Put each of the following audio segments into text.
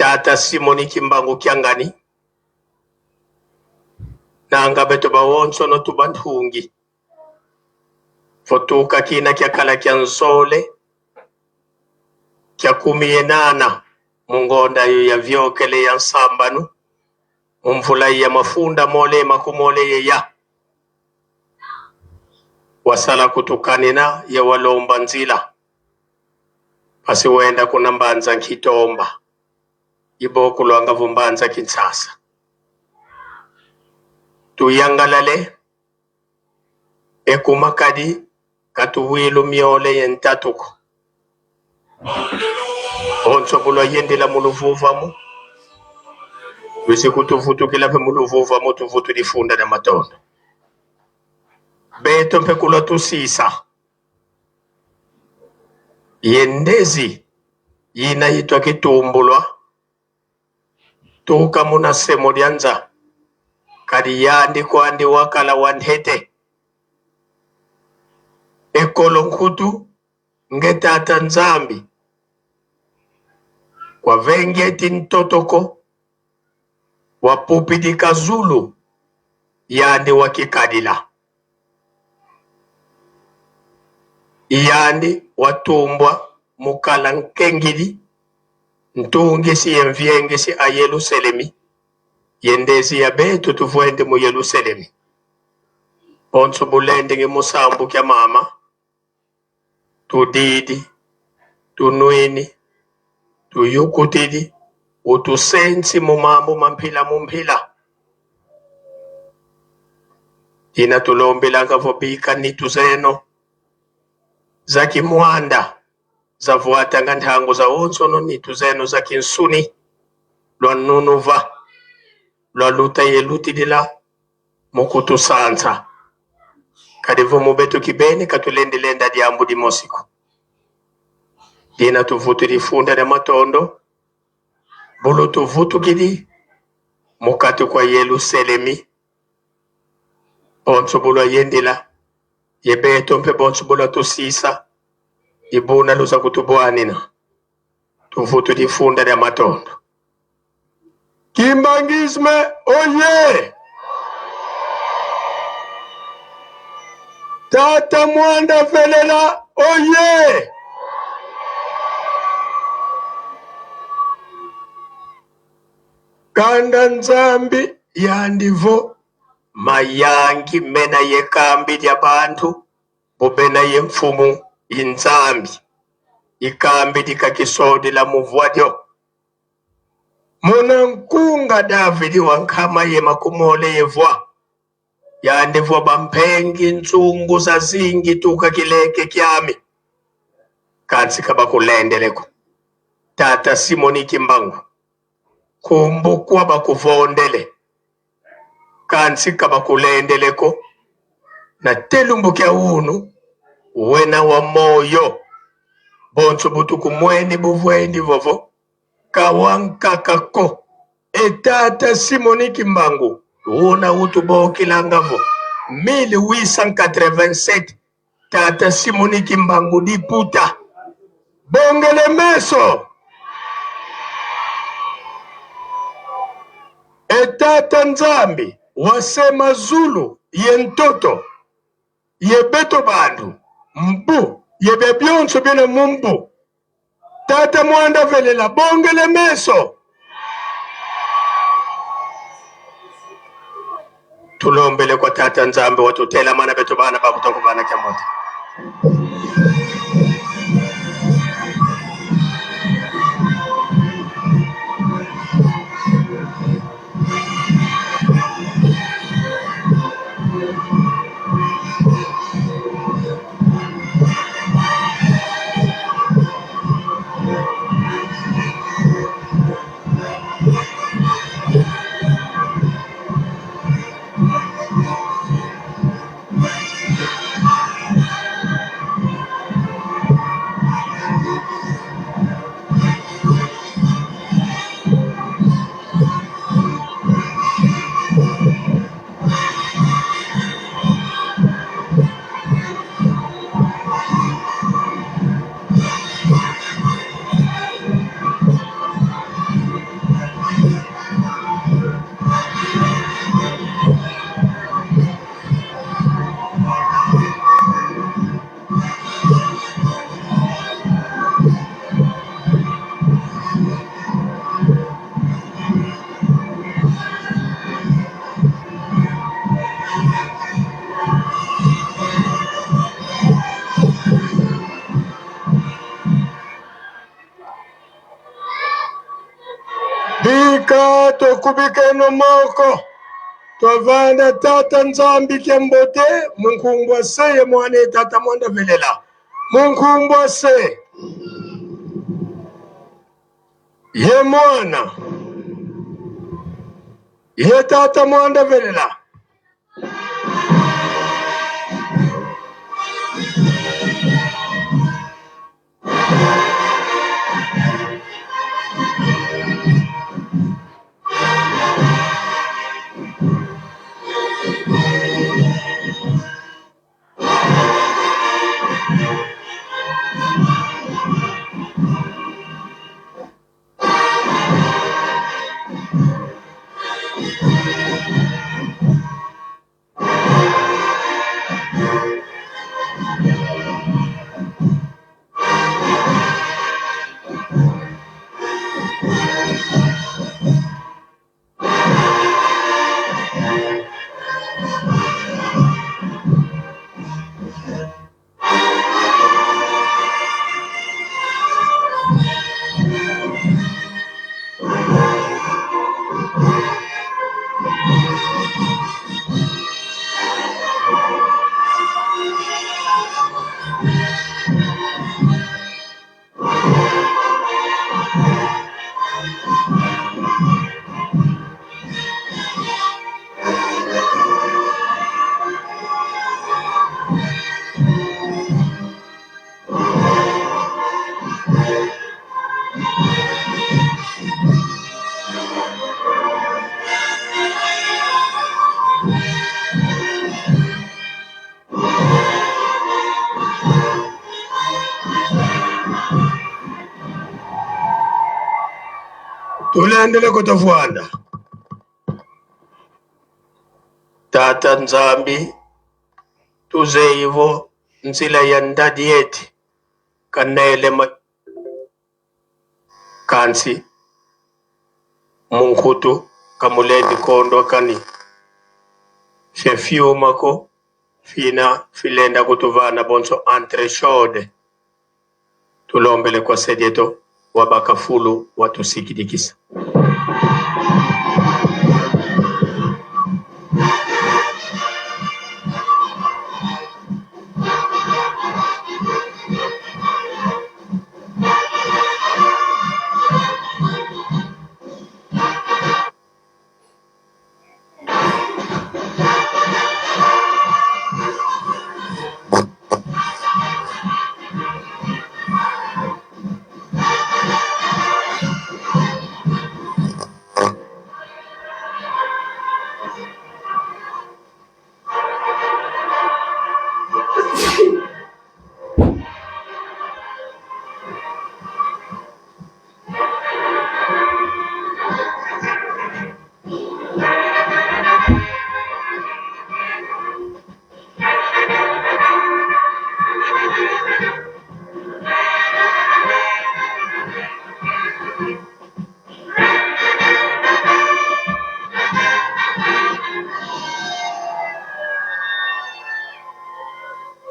Tata Simoni Kimbangu Kiangani nanga beto bawonso no tuba nthungi votuka kina kya kala kya nzole kya kumi yenana mungonda yo ya vyokele ya nsambanu mumvula ya mafunda mole makumole yeya wasala kutukanina ye walomba nzila pasi wenda kuna mbanza nkitomba iboku lwanga vumbanza Kinshasa tuyangalale ekumakadi katuwilu myole ye ntatuko onso bulwa yendela muluvuvamu luzi kutuvutukila pe muluvuvamu tuvutu lifunda na matondo beto mpe kulwa tusisa yendezi yina yitwa kitumbulwa tuka muna semo lyanza kadi yandi kwandi wakala wa nthete ekolo nkutu nge tata nzambi kwa vengeti ntotoko wapupidika zulu yandi wakikadila yandi watumbwa mukala nkengili ntungisi ye mvyengisi a Yelusalemi yendezi ya betu tuvwende mu Yelusalemi bonso bulende nge musambu kya mama tudidi tunwini tuyukutidi utusensi mumambo mamphila mumphila tina tulombelanga vobika nitu zeno za kimwanda zavuatanga nthangu za onsono nitu zeno za kinsuni lwa nunuva lwa luta ye lutilila mukutusansa kadi vumu betu kibeni katulendilenda diambu dimosiko dina tuvutu lifunda lya matondo bulu tuvutukili mukati kwa Yelusalemi bonso bulwa yendila yebeto mpe bonso bulwa tusisa ibuna luza kutubwanina tuvutu lifunda lya matondo Kimbanguisme oye! Tata Mwanda Velela oye! Kanda Nzambi yandivo mayangi mena yekambi lya bantu bubena ye mfumu inzambi ikambi likakisodila muvwadyo muna nkunga Davidi wa nkhama ye makumole yevwa yandivwa bampengi nzungu za zingi tuka kileke kyami kansi kabakulendeleko tata Simoni Kimbangu kumbukwa bakuvondele kansi kabakulendeleko na telumbu kya unu wena wa moyo bonso butuku mweni buvwendi vovo kawankakako etata Simoni Kimbangu una utubokilangavo 1887 tata Simoni Kimbangu diputa bongele meso etata Nzambi wasema Zulu ye ntoto ye beto bandu mbu ye bya byonso byena mumbu tata Mwanda velela bongele meso tulombele kwa tata Nzambi watutela mana beto bana bakutoka bana kya moto. Bika tokubikeno moko twavanda tata Nzambi kembote munkumbwa se ye mwana tata mwanda velela munkumbwa se ye mwana ye tata mwanda velela. Tulendele kutofwanda tata Nzambi tuzeivo nzila ya ndadi yeti kanele kansi munkutu kamulendi kondwa kani fye fyumako fina filenda kutuvana bonso entre chaude tulombele kwa sedieto wa bakafulu watusikidikisa.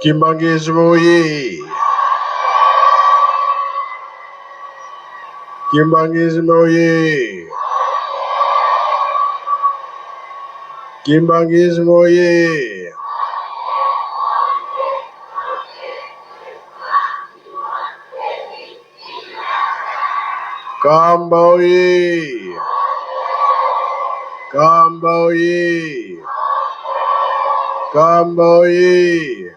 Kimbanguisme oye! Kimbanguisme oye! Kimbanguisme oye! Kamba oye! Kamba oye! Kamba oye!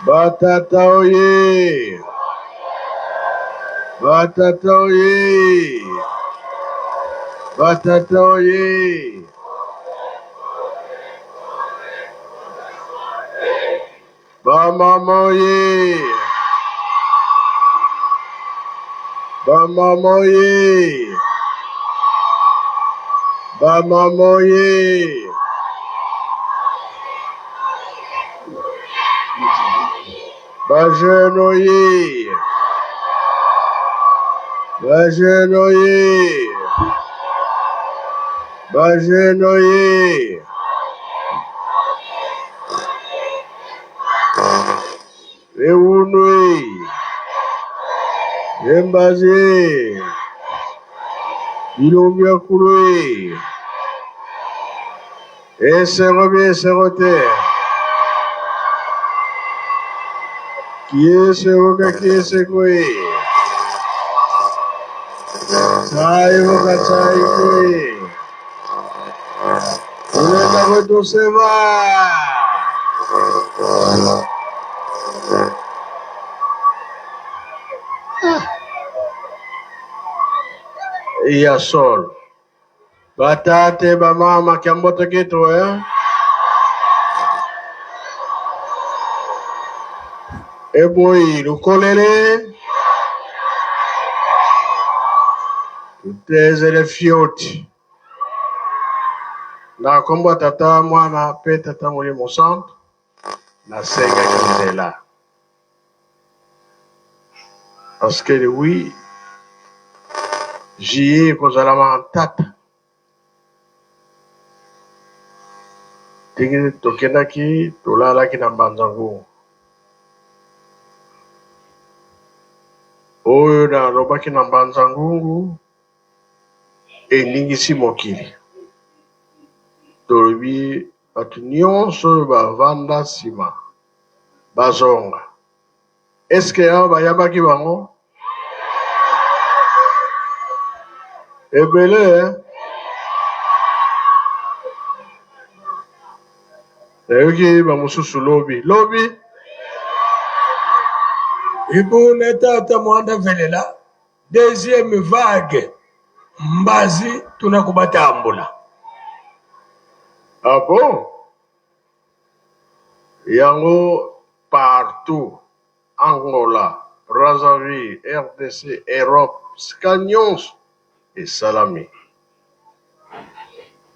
Batata oye! Batata oye! Batata oye! Bamama oye! Bamama oye! Bamama oye! Bajeune oye! Bajeune oye! Bajeune oye! Ewunui! Embazi! Bilongi ya kului! Esengo bi esengo te! Kiese oka kiese koi! Sai oka sai koi! Ulenda kwetu sema! Ya solo. Batate bamama kiambote kitu eh? Eboyi lukolele tutezele fioti na kombo ya tata mwana pe tata molimo santu nasengaki nzela parce que le 8 juillet ekozala mantata ndenge tokendaki tolalaki na mbanza ngungu oyo nalobaki na mbanza ngungu eningisi mokili tolobi bato nyonso oyo bavanda nsima bazonga eske awa bayambaki bango ebele eh? Nayoki bamosusu lobi lobi. Ibuna tata mwanda velela deuxième vague mbazi tuna kubatambula. Ah bon? Yango partout Angola, Brazzaville, RDC, Europe, sika nyonso esalami.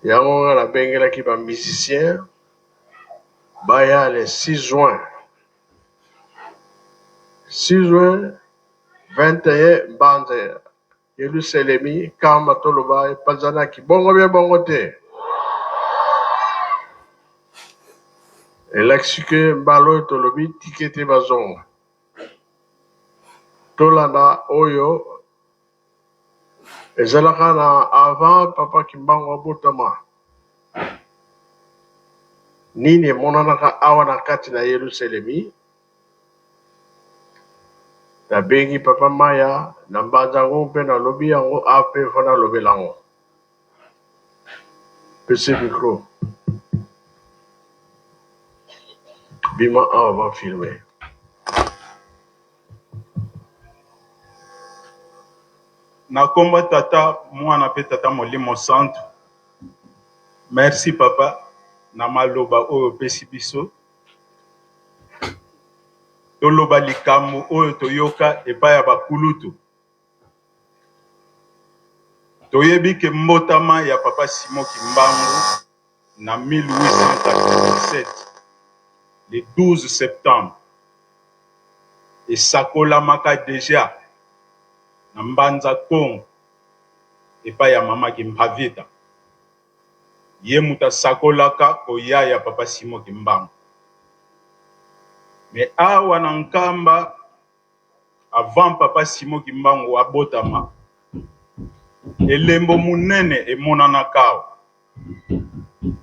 Yango nga nabengelaki ba musiciens baya le 6 juin. 6 juin 21 Mbanza Yelusalemi kama toloba epanzanaki bongo bia bongo te. Elakisi ke mbala oyo tolobi tike te bazonga. Tolanda oyo ezalaka na avant papa Kimbangu abotama. Nini emonanaka awa na kati na Yelusalemi? Nabengi papa Maya na mbanza yango mpe nalobi yango a mpe fo nalobela yango. Pesi micro. Bima awa ba filme. Na kombo tata mwana pe tata molimo santu. Merci papa na maloba oyo opesi biso. Toloba likambo oyo toyoka epai ya bakulutu. Toyebi ke mbotama ya papa Simon Kimbangu na 1897 le 12 septembre esakolamaka dejà na Mbanza Kongo epai ya mama Kimpavita. Ye moto asakolaka koya ya papa Simon Kimbangu. Mais awa na Nkamba avant papa Simon Kimbangu abotama, elembo monene emonanaka awa.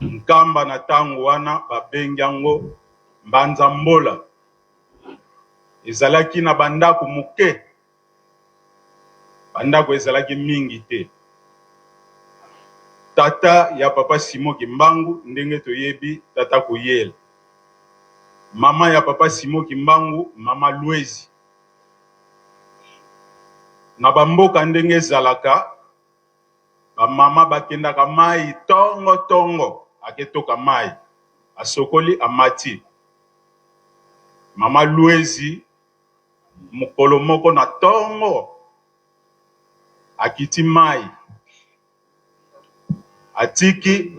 Nkamba na tango wana babengi yango Mbanza Mbola. Ezalaki na ba ndako moke, ba ndako ezalaki mingi te. Tata ya papa Simon Kimbangu ndenge toyebi tata Kuyela. Mama ya papa Simon Kimbangu mama Luezi. Na ba mboka ndenge ezalaka ba mama bakendaka mayi tongo tongo aketoka mayi asokoli amati. Mama Luezi mokolo moko na tongo akiti mayi atiki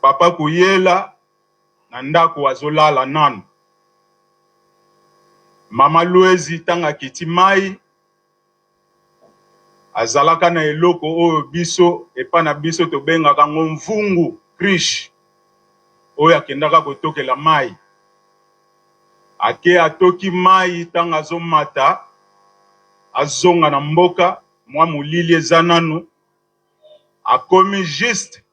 papa Kuyela na ndako azolala nanu. Mama Luezi tango akiti mayi azalaka na eloko oyo biso epa na biso tobengaka yango mvungu, cruche, oyo akendaka kotokela mayi. Ake atoki mayi tango azomata azonga na mboka mwa molili eza nanu akomi juste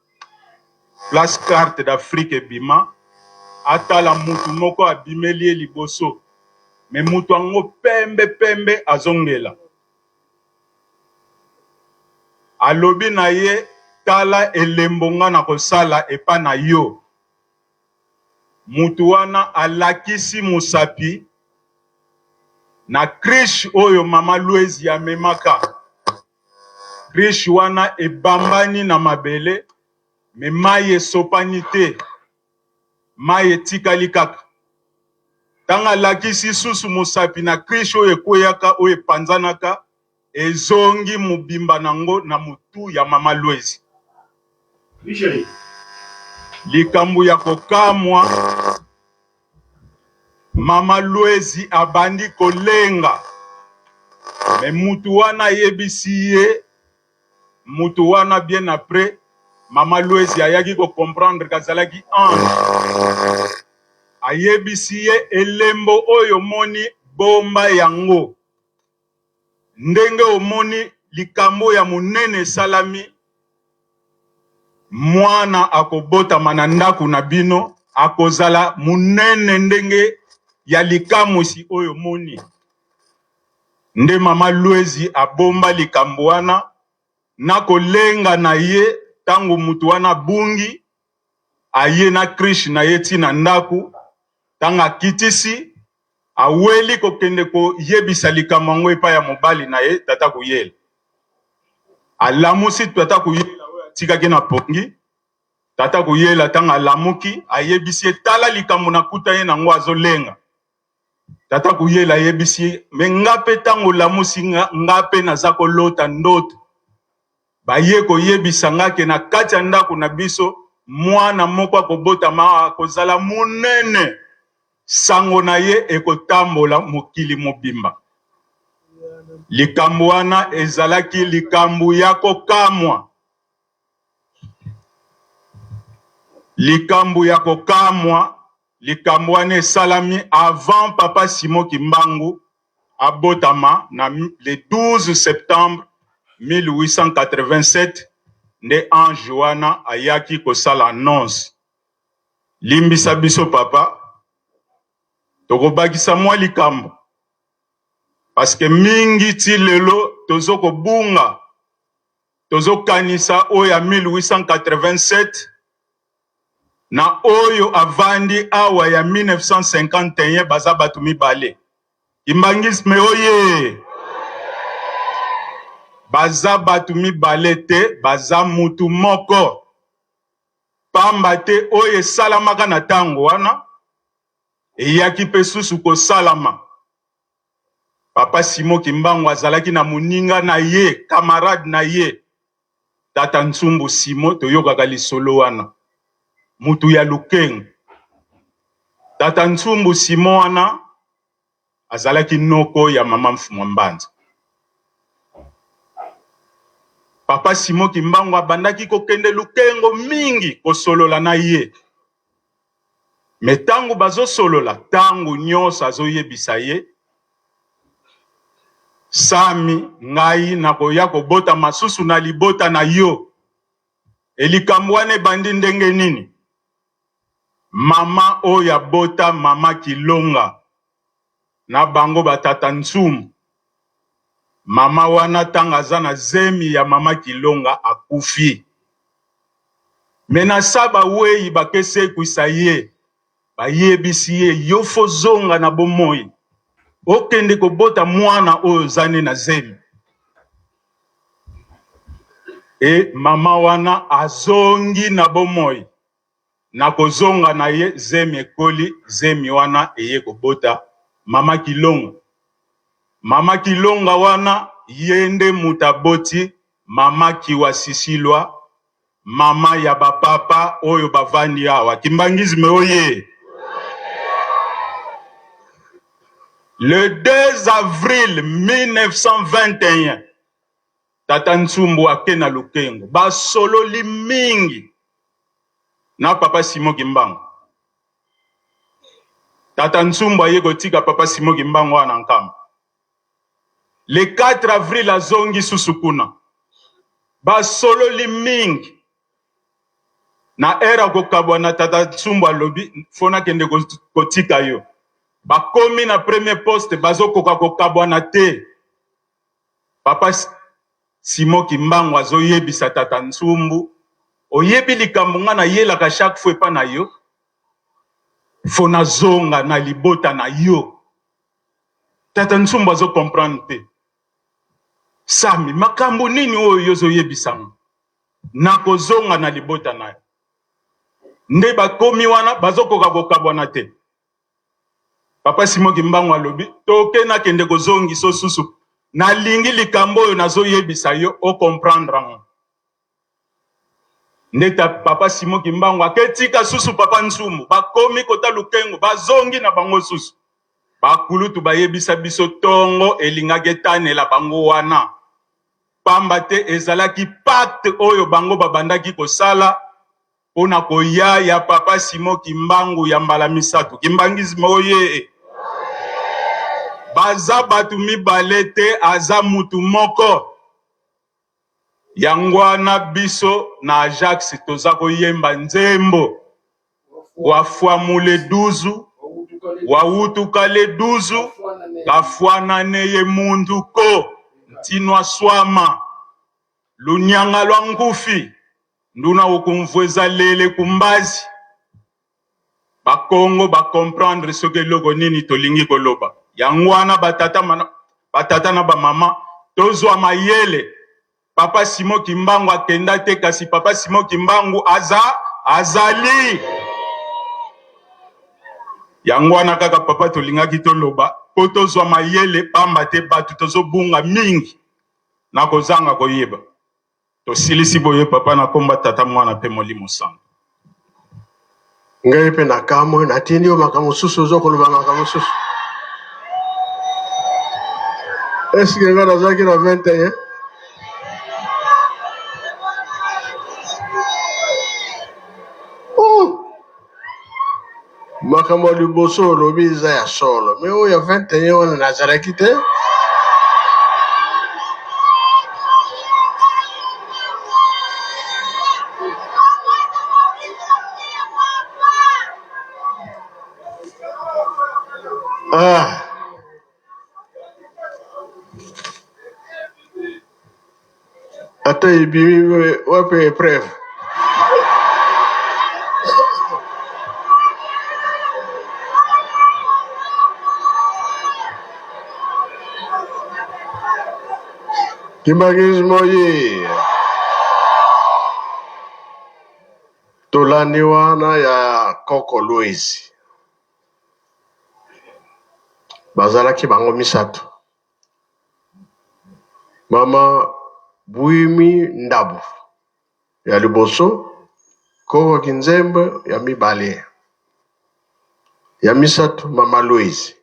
place carte d'Afrique ebima atala mutu moko abimeli ye liboso mais mutu yango pembe pembe azongela alobi na ye tala elembo nga nakosala epa na yo. Mutu wana alakisi musapi na cruche oyo mama Luezi amemaka. Cruche wana ebambani na mabele mais mayi esopani te, mayi etikali kaka. Tango alakisi susu musapi na cruche oyo ekweyaka, oyo epanzanaka, Ezongi mobimba nango na mutu ya mama Luezi. Likambo ya kokamwa, mama Luezi abandi kolenga mais mutu wana ayebisi ye, mutu wana bien après mama Luezi ayaki ko comprendre que azalaki ange, ayebisi ye elembo oyo omoni bomba yango. Ndenge omoni likambo ya monene esalami, mwana akobotama na ndako na bino, akozala monene ndenge ya likamwisi oyo omoni. Nde mama Luezi abomba likambo wana na kolenga na ye tango mutu wana abungi, aye na cruche na ye ti na ndako, tango akitisi Aweli kokende koyebisa likambo yango epai ya mobali na ye, Tata Kuyela. Alamusi Tata Kuyela oyo atikaki na pongi. Tata Kuyela ntango alamuki, ayebisi ye, tala likambo nakuta ye nango azolenga. Tata Kuyela ayebisi ye, me nga mpe ntango olamusi nga, nga mpe naza kolota ndoto. Baye koyebisa nga ke na kati ya ndako na biso mwana moko akobotama awa akozala monene, sango na ye ekotambola mokili mobimba. Likambo wana ezalaki likambo ya kokamwa. Likambo ya kokamwa, likambo wana esalami avant papa Simon Kimbangu abotama na le 12 septembre 1887 nde ange wana ayaki kosala annonce. Limbisa biso papa, tokobakisa mwa likambo parce que mingi ti lelo tozo kobunga, tozokanisa oyo ya 1887 na oyo avandi awa ya 1951 baza batu mibale. Kimbanguisme oye! Baza batu mibale te, baza mutu moko. Pamba te oyo esalamaka na tango wana eyaki pe susu kosalama. Papa Simon Kimbangu azalaki na moninga na ye, camarade na ye, Tata Nsumbu Simon, toyokaka lisolo wana, mutu ya Lukengo. Tata Nsumbu Simon wana azalaki noko ya mama Mfumua Mbanza. Papa Simon Kimbangu abandaki kokende Lukengo mingi kosolola na ye. Mais tango bazosolola, tango nyonso azoyebisa ye, Sami, ngai nakoya kobotama susu na libota na yo. E likambo wana ebandi ndenge nini? Mama oyo abota mama Kilonga na bango ba tata Nsumbu, mama wana tango aza na zemi ya mama Kilonga akufi. Mais na sa ba weyi bake sekwisa ye, bayebisi ye yo faut zonga na bomoyi okende kobota mwana oyo oza ne na zemi. Et mama wana azongi na bomoi. Na kozonga na ye, zemi ekoli, zemi wana eye kobota mama Kilonga. Mama Kilonga wana ye nde moto aboti mama Kiwasisilwa, mama ya ba papa oyo bavandi awa. Kimbanguisme oyee! Le 2 avril 1921, Tata Nsumbu ake na Lukengo, basololi mingi na Papa Simon Kimbangu. Tata Nsumbu aye kotika Papa Simon Kimbangu wana na Nkamba. Le 4 avril azongi susu kuna. Basololi mingi. Na heure ya kokabwana Tata Nsumbu alobi fo nakende kotika yo. Bakomi na premier poste bazokoka kokabwana te. Papa Simon Kimbangu azoyebisa Tata Nsumbu, oyebi likambo nga nayelaka chaque fois epa na yo? Fo nazonga na libota na yo. Tata Nsumbu azo comprendre te. Sami, makambo nini oyo yo ozoyebisa nga? Nakozonga na libota na yo. Nde bakomi wana bazokoka kokabwana te. Papa Simon Kimbangu alobi toke nakende kozongiso susu, nalingi likambo oyo nazoyebisa yo o comprendre yango. Nde ta Papa Simon Kimbangu aketika susu Papa Nsumbu, bakomi kota Lukengo, bazongi na bango susu. Bakulutu bayebisa biso tongo elingaki etanela bango wana, pamba te ezalaki pacte oyo bango babandaki kosala pona koya ya Papa Simon Kimbangu ya mbala misatu. Kimbangisme oye! Baza batu mibale te, aza mutu moko. Yango wana biso na Ajax toza koyemba nzembo wafwamule duzu wawutuka le duzu kafwanane ye muntu ko ntinwa swama lunyanga lwa nkufi nduna ukumvweza lele kumbazi. Ba kongo ba comprendre soki eloko nini tolingi koloba. Yango wana ba tata, ba tata na ba mama tozwa mayele. Papa Simon Kimbangu akenda te kasi Papa Simon Kimbangu aza azali. Yango wana kaka papa tolingaki toloba po tozwa mayele pamba te batu tozobunga mingi na kozanga koyeba. Tosilisi boye papa na komba tata mwana pe molimo santu. Ngai pe nakamwe, natindi yo makambo mosusu, ozo koloba makambo mosusu. Est-ce que ngai nazalaki na 21? Oh! Makambo ya liboso olobi eza ya solo, mais oyo ya 21 wana nazalaki te. Ah. Ata ebimi wapi epreuve? Kimbanguisme oye! Tolandi wana ya Koko Louise. Bazalaki bango misato. Mama Buimi Ndabu ya liboso, Koko Kinzembe ya mibale, ya misato Mama Louise.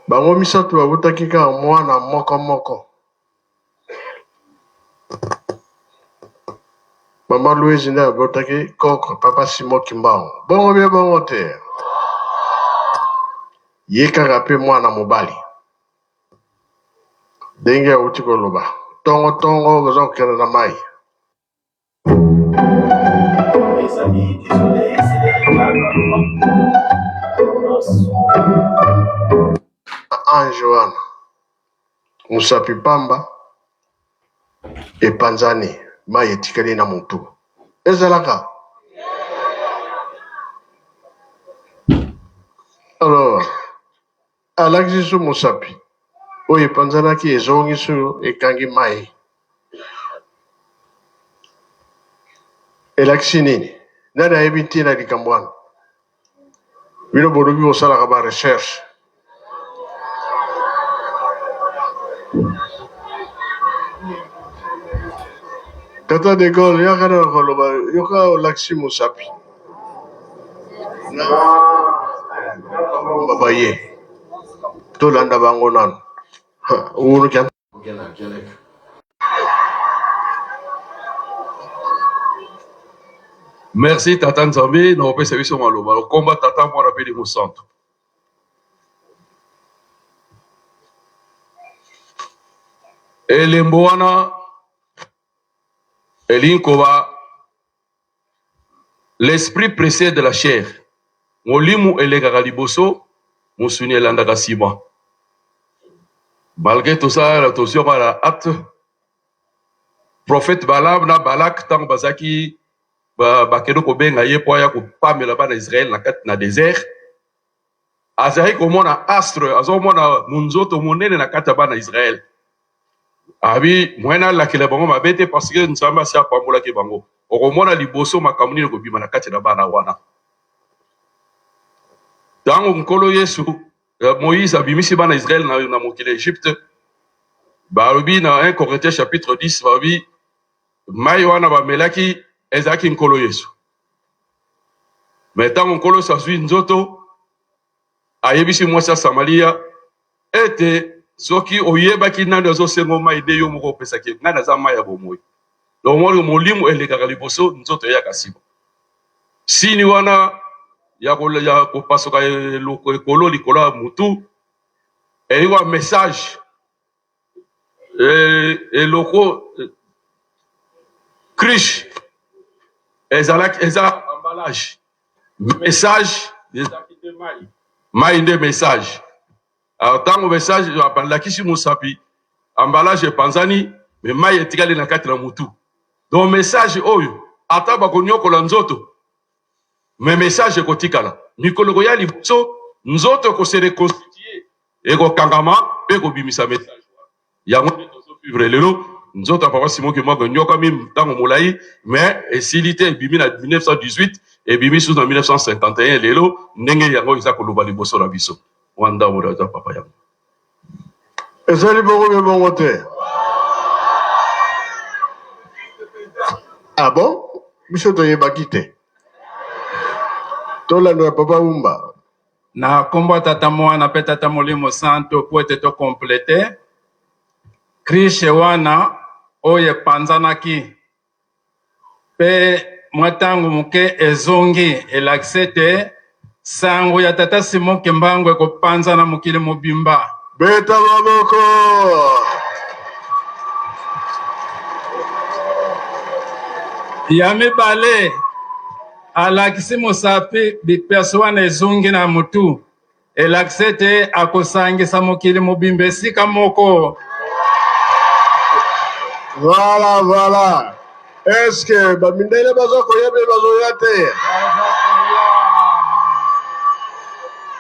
Bango misato babotaki kaka mwana moko moko. Mama Louise nde abotaki koko Papa Simon Kimbangu. Bongo bie bongo te. Ye kaka pe mwana mobali. Ndenge awuti koloba. Tongo tongo baza kokende na mayi. Les amis, désolé, c'est les réclames. Ange wana musapi pamba epanzani mayi etikali na mutu ezalaka alors alakisi su musapi oyo epanzanaki ezongi su ekangi mayi elakisi nini nani ayebi ntina likambo wana Bino bolobi bosalaka ba recherche. Tata de Gaulle yaka na koloba yoka olakisi mosapi na baye tolanda bango nanu Merci tata Nzambe na kopesa biso maloba lokomba tata mwana mpe elimo santu. Elembo wana elingi koba l'esprit précède la chair, molimo elekaka liboso, mosuni elandaka nsima. Malgré tosala tozwi yango na acte prophète Balaam na Balak ntango bazalaki bakende kobenga ye mpo aya kopamela bana Israël na kati na desert, azalaki komona astre, azomona monzoto monene na kati ya bana Israël. Abi moyen alakela bango mabe te parce que Nzambe asi apambolaki bango. Okomona liboso makambo nini ekobima na kati na bana wana. Ntango Nkolo Yesu euh, Moïse abimisi bana Israël na, na mokili ya Egypte, balobi na 1 Corinthiens chapitre 10 balobi mai wana bamelaki ezalaki Nkolo Yesu. Me ntango Nkolo Yesu azwi nzoto, ayebisi mwasi ya Samalia ete soki oyebaki nani azosenga mai nde yo moko opesaki ye, ngai naza mai ya bomoi. Donc omoni molimo elekaka liboso, nzoto eyaka nsima. Sini wana ya kopasuka ekolo likolo ya mutu elingi wa message eloko cruche ezalaki eza emballage message ezalaki nde mai mai nde message. Alors tango message balakisi mosapi emballage epanzani mais mai etikali na kati na mutu. Donc message oyo ata bakonyokola nzoto mais message ekotikala. Mikolo ekoya liboso nzoto eko se reconstituer ekokangama mpe ekobimisa message wana. Yango nde tozo vivre lelo. Nzoto ya papa Simon Kimbangu enyokami ntango molai mais esili te, ebimi na 1918 ebimi susu na 1951 lelo ndenge yango eza koloba liboso na biso. Mwa ndambo aza papa yango. Ezali bongo be bongo te? Ah bon? Biso toyebaki te. Tolandela papa Wumba. Na kombo ya Tata Mwana pe Tata Molimo Santo po ete to completer cruche wana oyo epanzanaki pe mwa tango moke ezongi elakisi ete sango ya Tata Simon Kimbangu ekopanzana mokili mobimba. Beta maboko! Ya mibale, alakisi mosapi bipeso wana ezongi na mutu, elakisi ete akosangisa mokili mobimba esika moko. Voilà, voilà. Est-ce que ba mindele baza koya mpe bazoya te?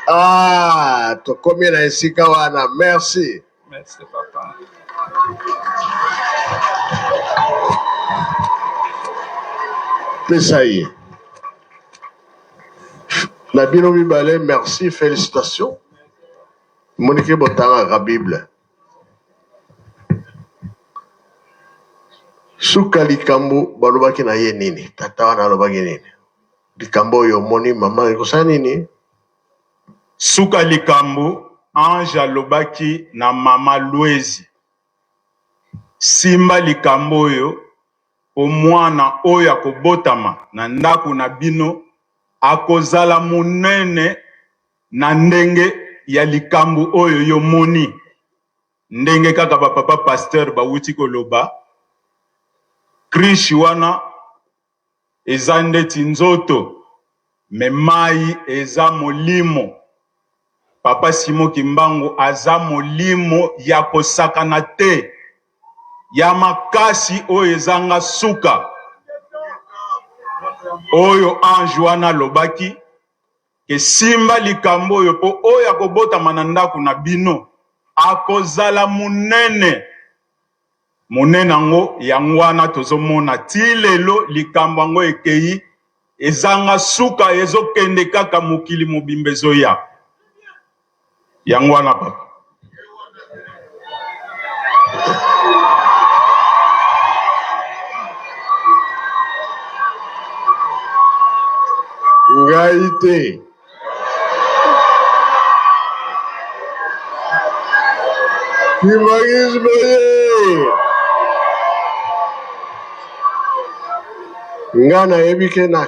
Ah, tokomi na esika wana. Merci. Merci papa. Pesa ye. Na bino mibale, merci, félicitations. Monike botangaka Bible. Suka likambo balobaki na ye nini? Tata wana alobaki nini? Likambo oyo omoni mama ekosala nini? Suka likambo ange alobaki na mama Luezi, simba likambo oyo po mwana oyo akobotama na ndako na bino akozala monene na ndenge ya likambo oyo yo moni. Ndenge kaka ba papa pasteur bawuti koloba, cruche wana eza ndeti nzoto mais mayi eza molimo. Papa Simon Kimbangu aza molimo ya kosakana te, ya makasi oyo ezanga suka. Oyo ange wana alobaki ke simba likambo oyo po oyo akobotama na ndako na bino akozala munene. Monene yango yango wana tozomona ti lelo likambo yango ekeyi ezanga suka ezokende kaka mokili mobimba ezoya yango wana papa. Ngai te. Kimbanguisme ye! Nga nayebi ke na.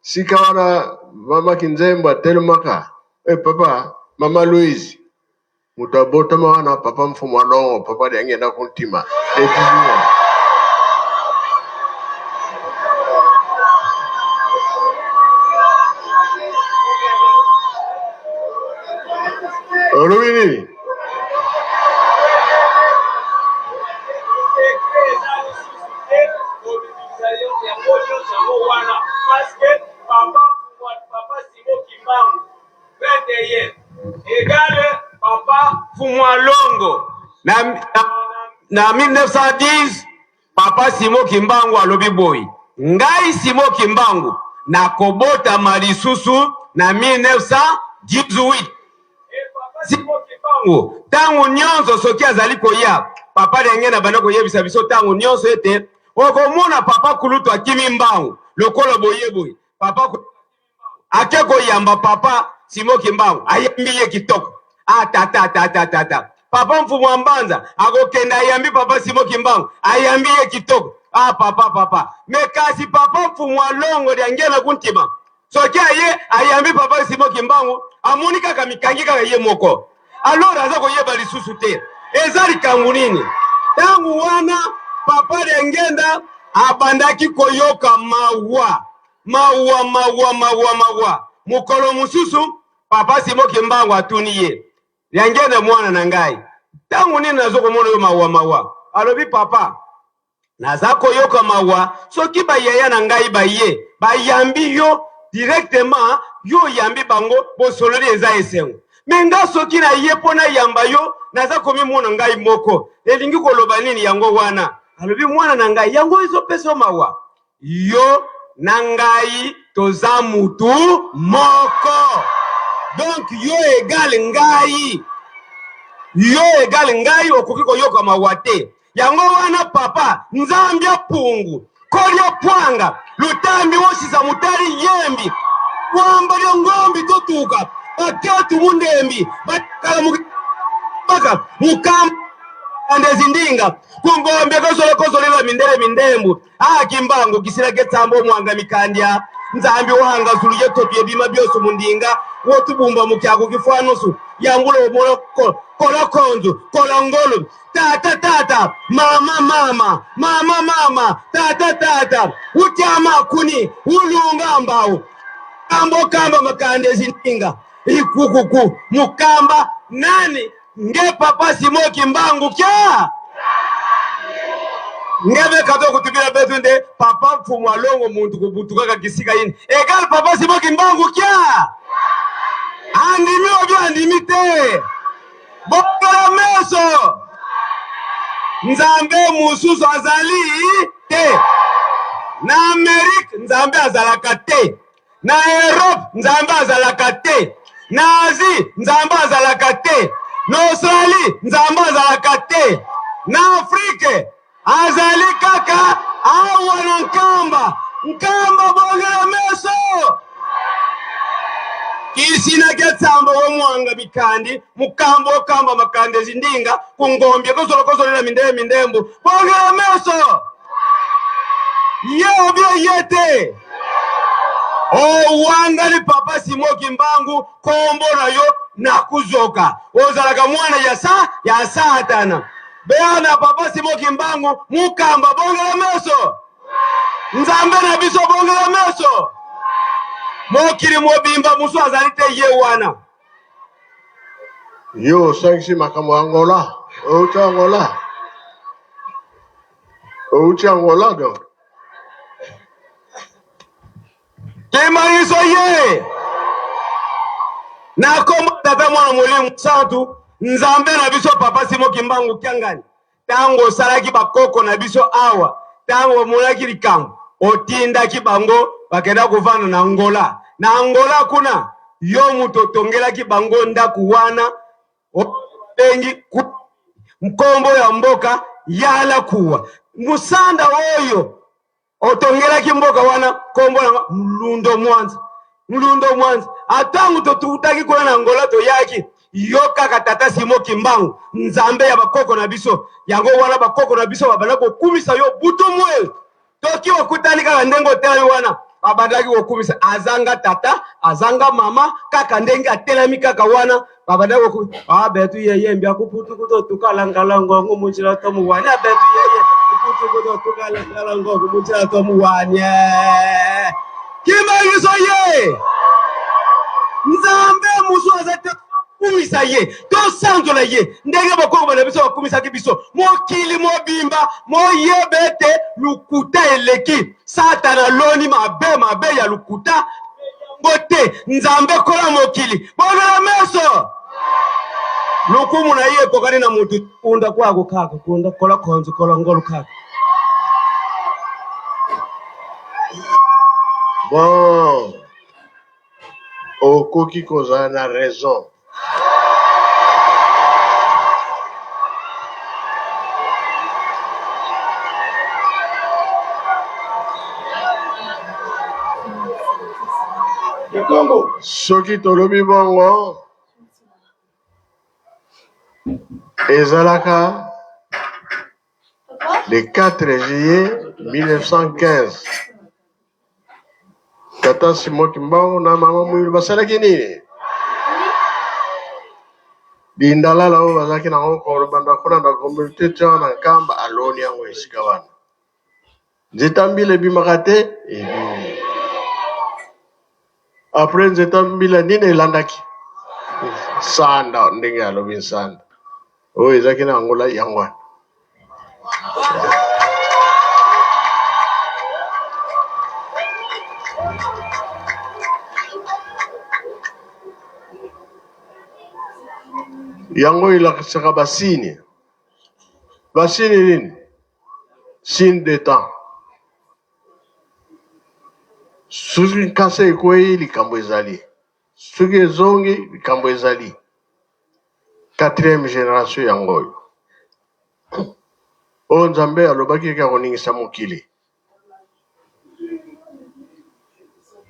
Sika wana mama Kinzembo atelemaka, eh papa, mama Louise, moto abotama wana papa Mfumu Alongo, papa Diangenda Kuntima, le 18 ans. Olobi nini? Fumwalongo na, na, na 1910 Papa Simo Kimbangu alobi boye, ngai Simo Kimbangu nakobotama lisusu na 1918. Simo Kimbangu ntango nyonso soki azali koya, Papa Dengene abanda koyebisa biso ntango nyonso ete okomona Papa Kulutu akimi mbangu lokola boye boye. Papa ake koyamba Papa Simo Kimbangu, ayambi ye kitoko. Ah, tata tata tata. Papa Mfumu wa Mbanza akokenda ayambi Papa Simo Kimbangu, ayambi ye kitoko. Ah, papa papa. Me kasi Papa Mfumu wa Longo Diangienda Kuntima soki aye ayambi Papa Simo Kimbangu, amoni kaka mikangi kaka ye moko, alors aza koyeba lisusu te eza likambo nini. Ntango wana Papa Diangienda abandaki koyoka mawa mawa mawa mawa mawa. Mokolo mosusu Papa Simo Kimbangu atuni ye, Diangienda mwana na ngai, ntango nini nazo komona yo mawa mawa? Alobi, papa, naza koyoka mawa soki bayaya na ngai baye bayambi yo directement, yo oyambi bango, bosololi eza esengo. Me nga soki na ye mpo nayamba yo, naza komimona ngai moko. Elingi koloba nini yango wana? Alobi, mwana na ngai, yango ezopesa yo mawa. Yo na ngai toza mutu moko. Donc yo egal ngai, yo egal ngai, okoki koyoka mawa te. Yango wana papa Nzambi apungu kolia pwanga lutambi wosisa mutali yembi kwamba lya ngombi totuka baketu mundembi bakala mukaka mukamba ndezi ndinga kungombe kozolo kozolela mindele mindembu Ah, Kimbangu kisila ke tsambo mwanga mikandya Nzambi wanga zulu yetopi ebima byoso mundinga wotubumba mukyaku kifwanusu yambula omola kola konzu kola ngolu tata tata mama mama mama mama tata tata utyama kuni ulunga mbau kambo kamba makande zininga ikukuku mukamba nani nge papa Simo Kimbangu kya ngebe kato kutubila betu nde papa mfumu alongo muntu kubutukaka kisika yini egal papa Simo Kimbangu kya andimi obi andimi te bongela meso Nzambe mosusu azali te na Amerique Nzambe azalaka te Na Europe Nzambe azalaka te, na Asie Nzambe azalaka te, na Australie Nzambe azalaka te, na Afrique azali kaka awa na Nkamba. Nkamba bongela meso kisina ke tsambo wo mwanga mikandi mukambo okamba makande zindinga kungombye kozolo kozolela mindele mindembu bongela meso ye obie ye te owangani papa Simo Kimbangu kombo na yo nakuzoka ozalaka mwana ya sa ya satana bea na papa Simo Kimbangu mukamba bongela meso Nzambe na biso bongela meso mokili mobimba mosusu azali te ye wana Yo osangisi makambo ya Angola, outi Angola, outi Angola donc. Kimbangiso ye na kombo tata mwana molimo santu Nzambe na biso papa Simo Kimbangu Kiangani Tango osalaki bakoko na biso awa, tango bamonaki likambo, otindaki bango bakenda kovanda na Angola. Na Angola kuna, yo moto otongelaki bango ndako wana oyo babengi nkombo ya mboka Yalakuwa. Musanda oyo otongelaki mboka wana nkombo na Mlundo Mwanza. Mlundo Mwanza. Atango totutaki kuna na Angola toyaki yo kaka tata Simo Kimbangu nzambe ya bakoko na biso. Yango wana bakoko na biso babanda kokumisa yo butu moi. Toki okutani kaka ndenge otelami wana. Babandaki kokumisa, azanga tata, azanga mama, kaka ndenge atelami kaka wana, babandaki kokumisa abetu yeye mbia kuputu kuto tukala ngala ngongo munjila to muwani abetu yeye kuputu kuto tukala ngala ngongo munjila to muwani. Kimbangiso ye Nzambe mosusu aza te, tokumisa ye, tosanzola ye ndenge bokoko na biso bakumisaki biso. Mokili mobimba moyeba ete lokuta eleki. Satana aloni mabe mabe ya lokuta yango te. Nzambe kola mokili bongola meso, lokumu na ye ekokani na motu kunda kwako kaka kunda kola konzo kola ngolu kaka. Bon, okoki kozala na raison. Soki tolobi bongo, ezalaka le 4 juillet 1915. Tata Simon Kimbangu na mama Mwilu basalaki nini? Lindalala oyo bazalaki nango kobanda kuna na communauté ti wana na Nkamba, aloni yango esika wana. Nzeta mbila ebimaka te, ebimi. Après nzeta mbila nini elandaki? Nsanda, ndenge alobi nsanda oyo ezalaki na Angola yango wana. Yango elakisaka basini. Basini nini? Signe de temps. Soki nkasa ekwei, likambo ezali. Soki ezongi, likambo ezali. Quatrième generation yango oyo. Oyo Nzambe alobaki eke akoningisa mokili.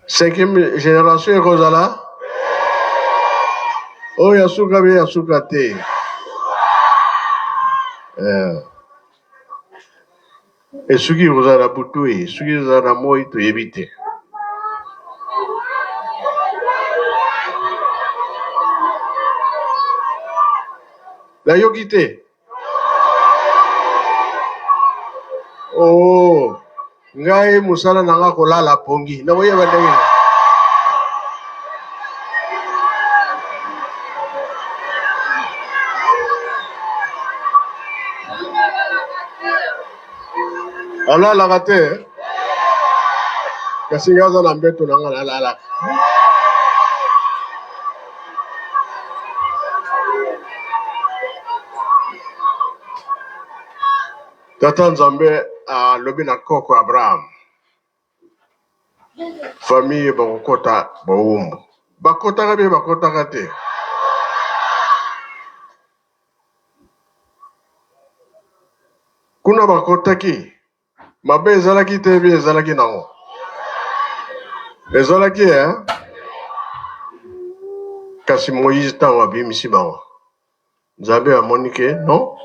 Cinquième generation ekozala oyo ya suka be ya suka te. Eh. Esuki ekozala na butu e, soki ezala na moi toyebi te. Nayoki te. Oh, ngai mosala na nga kolala pongi, nakoyeba ndenge nini? Alalaka te, kasi ngai aza na mbeto na nga nalalaka. Tata Nzambe alobi na koko Abraham, famille bakokota bowumbu. Bakotaka be bakotaka te. Kuna bakotaki mabe ezalaki te bi ezalaki nango. Ezalaki eh? Kasi Moïse ntango abimisi bango, Nzambe amoni ke non,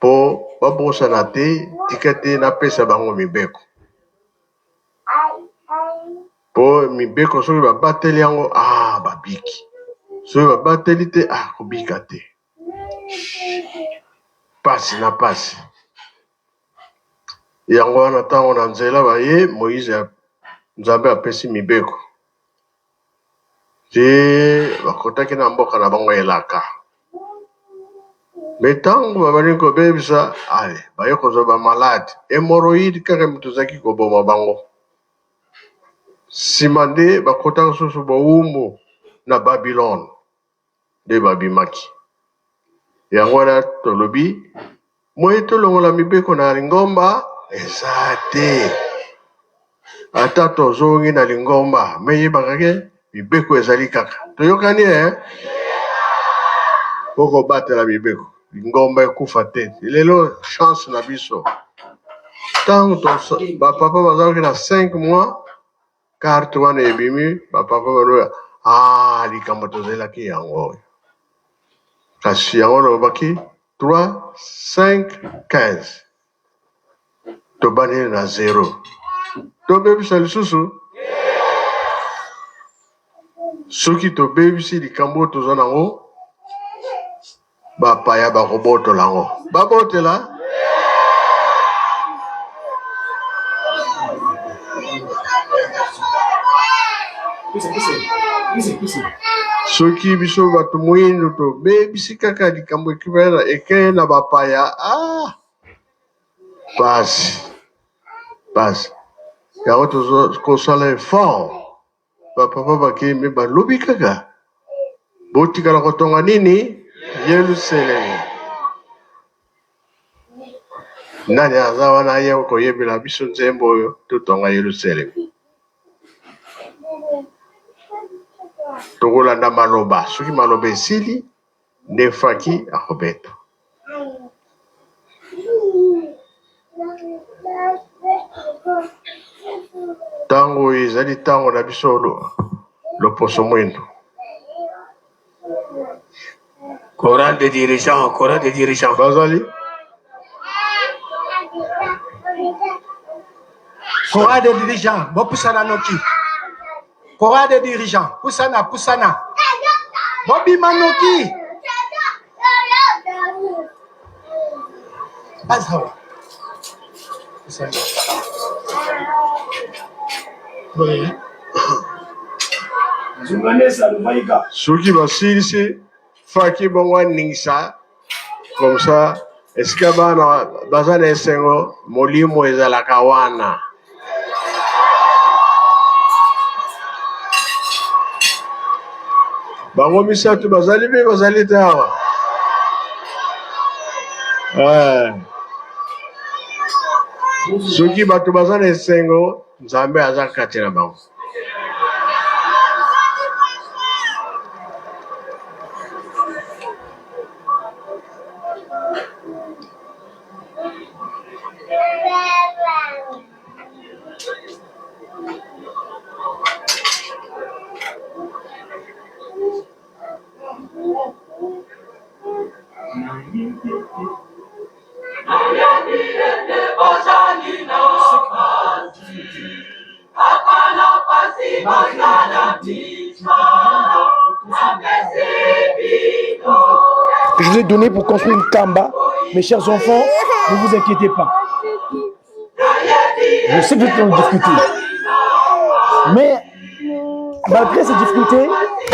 po babosana te, tika te napesa bango mibeko. Po mibeko soki babateli yango, ah babiki. Soki babateli te, ah kobika te. Pasi na pasi. Yango wana ntango na nzela baye, Moïse Nzambe apesi mibeko. Ti bakotaki na mboka na bango elaka. Me ntango babandi kobebisa, ale baye kozwa ba malade, hemorroïde kaka moto ezalaki koboma bango. Nsima nde bakotaka susu bowumbu na Babylone nde babimaki. Yango wana tolobi moye tolongola mibeko na lingomba eza te. Ata tozongi na lingomba, me yebaka ke mibeko ezali kaka. Toyokani eh? Po kobatela mibeko, lingomba ekufa te. Lelo chance na biso, ntango ba papa bazalaki na 5 mois, carte wana ebimi, ba papa baloba ah likambo tozelaki yango oyo. Kasi yango nalobaki 3, 5, 15. Tobandeli na 0. Tobebisa lisusu? Soki tobebisi likambo oyo toza nango, bapaya bakobotola yango. Babotela? Soki biso bato moindo tobebisi kaka likambo ekei na bapaya, ah, pasi pasi. Yango tozo kosala effort. Ba papa bakei me balobi kaka botikala kotonga nini Yelusalemi. Nani aza wana aye koyebela biso nzembo oyo totonga Yelusalemi? Tokolanda maloba, soki maloba esili nde faki akobeta. Ntango oyo ezali ntango na biso loposo mwindo. Chorale des dirigeants, chorale des dirigeants. Bazali Chorale des dirigeants, bopusana noki. Chorale des dirigeants, pusana, pusana. Bobima noki. Bazawa. Pusana. Soki basilisi faki bongo aningisa comme ça esika bana baza na esengo molimo ezalaka wana. Bango misato bazali mpe bazali te awa. Eh. Soki bato baza na esengo, Nzambe aza kati na bango. Je vous ai donné pour construire une kamba. Mes chers enfants, ne vous inquiétez pas. Je sais que vous êtes dans difficulté. Mais malgré ces difficultés,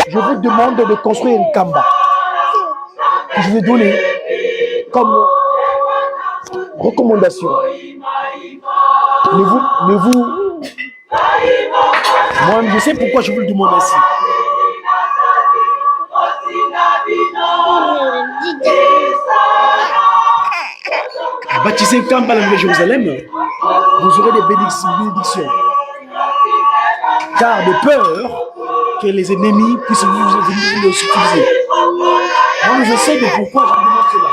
je vous demande de construire une kamba que je vous ai donnée comme recommandation. Ne vous, ne vous... Moi, je sais pourquoi je vous le demande ainsi. Baptisez Kamba la Nouvelle-Jérusalem, vous aurez des bénédictions. Car de peur que les ennemis puissent vous, vous, vous utiliser. Moi, je sais de pourquoi je vous demande cela.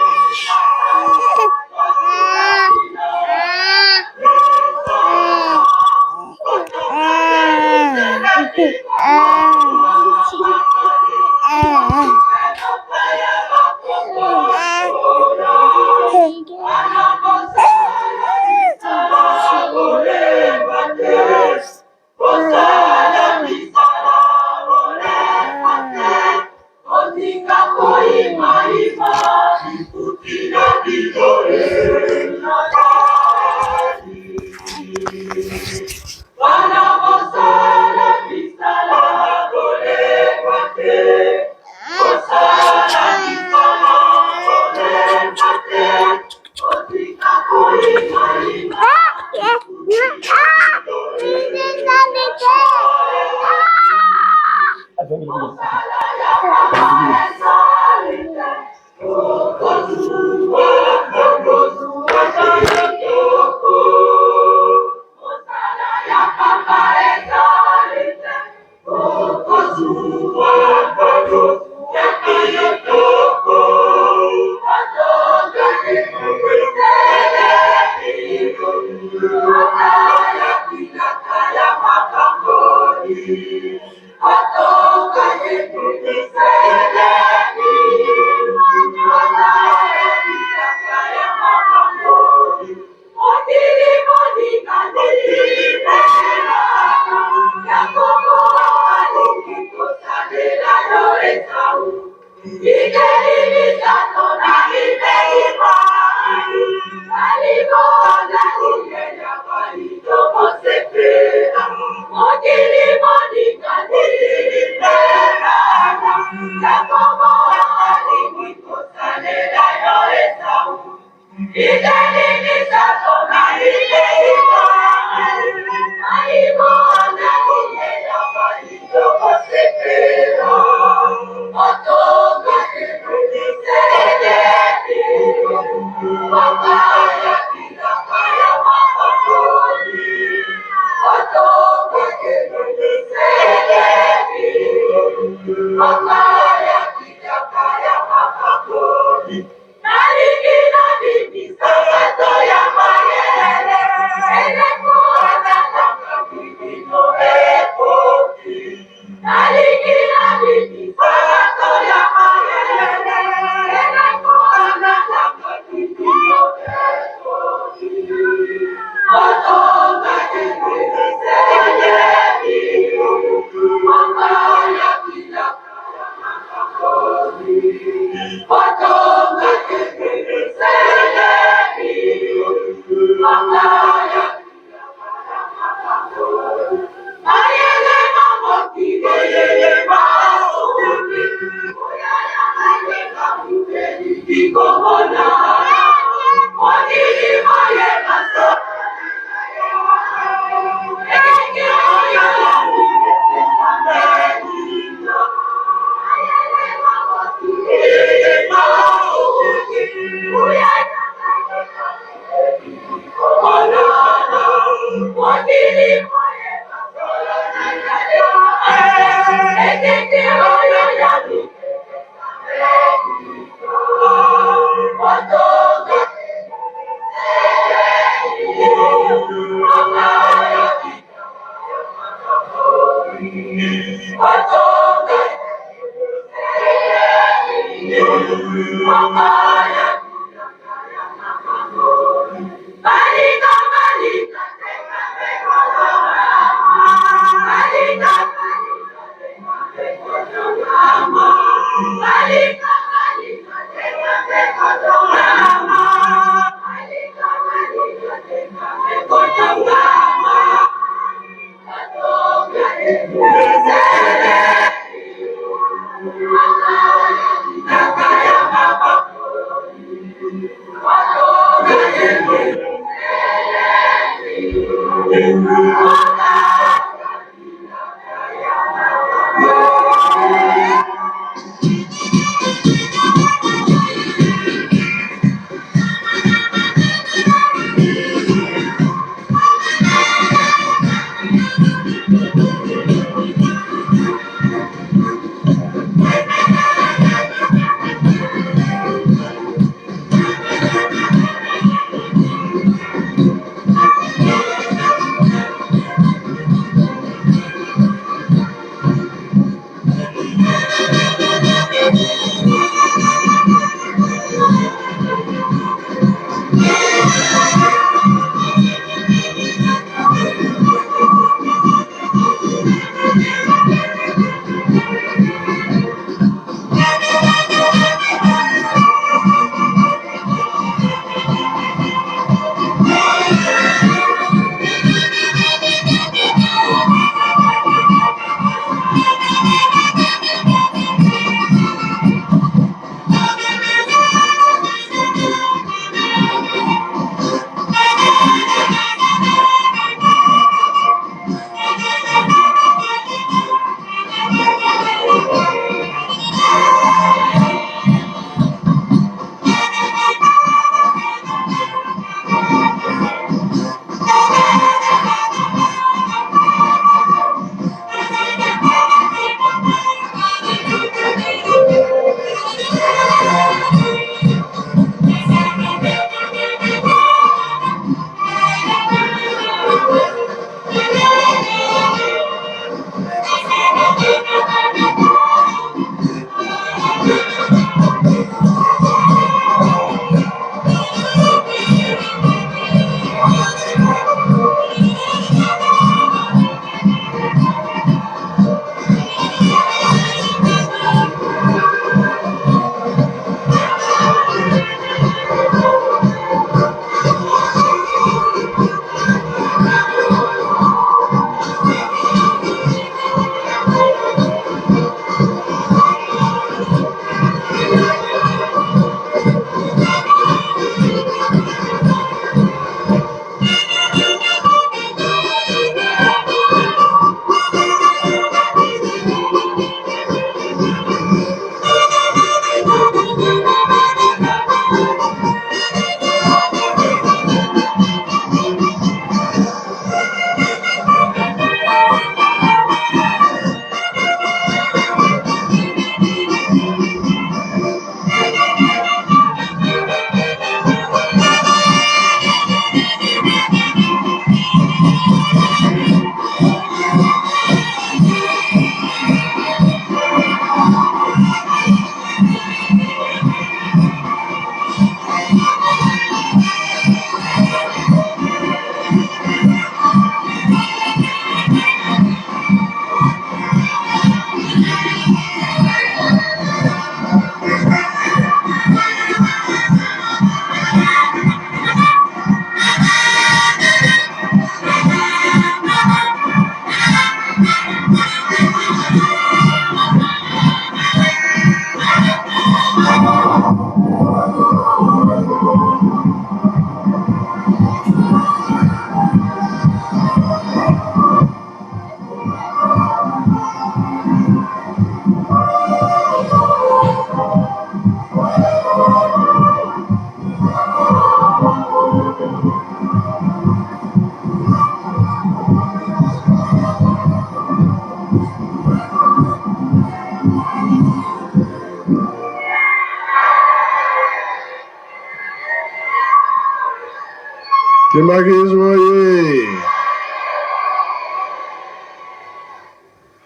Kimakismo ye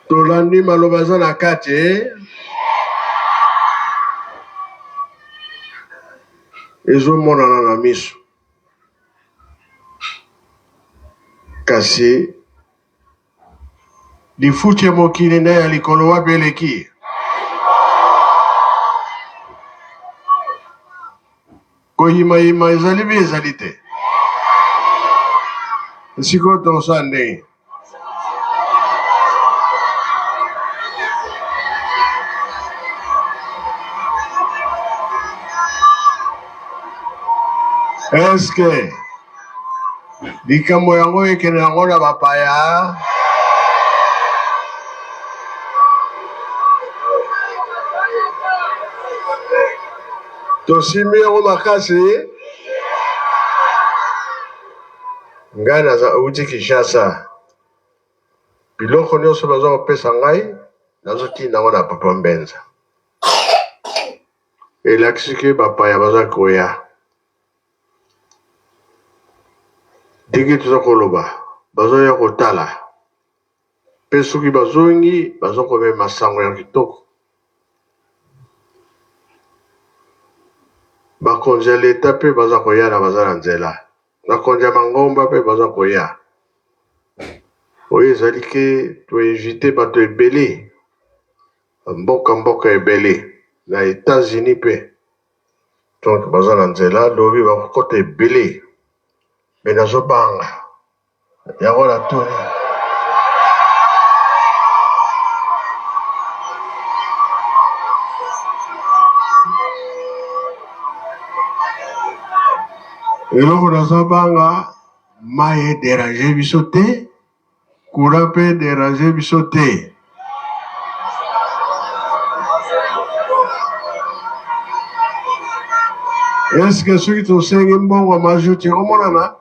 tolandi maloba eza na kati eh? Ezomonana na miso. Kasi lifuti ya mokili na ya likolo wapi eleki? Koyimayima ezali bi ezali te. Sikoyo tokosala ndenge Eske likambo yango ekende yango na bapaya? Tosimbi yango makasi. Ngai naza uti Kinshasa, biloko nyonso baza kopesa ngai nazotinda yango na Papa Mbenza. Elakisi ke bapaya baza koya. Ndenge toza koloba, bazoya kotala pe soki bazongi baza komema sango ya kitoko. Bakonzi ya leta pe baza koya na baza na nzela. Bakonzi ya mangomba pe baza koya. Oyo ezali ke to invite bato ebele, mboka mboka ebele na Etats-Unis pe. Donc baza na nzela lobi bakokota ebele mais nazobanga yango natuni. Eloko nazobanga mayi e deranger biso te, courant pe e deranger biso te. Est-ce que soki tosengi mbongo ya majuti ekomonana?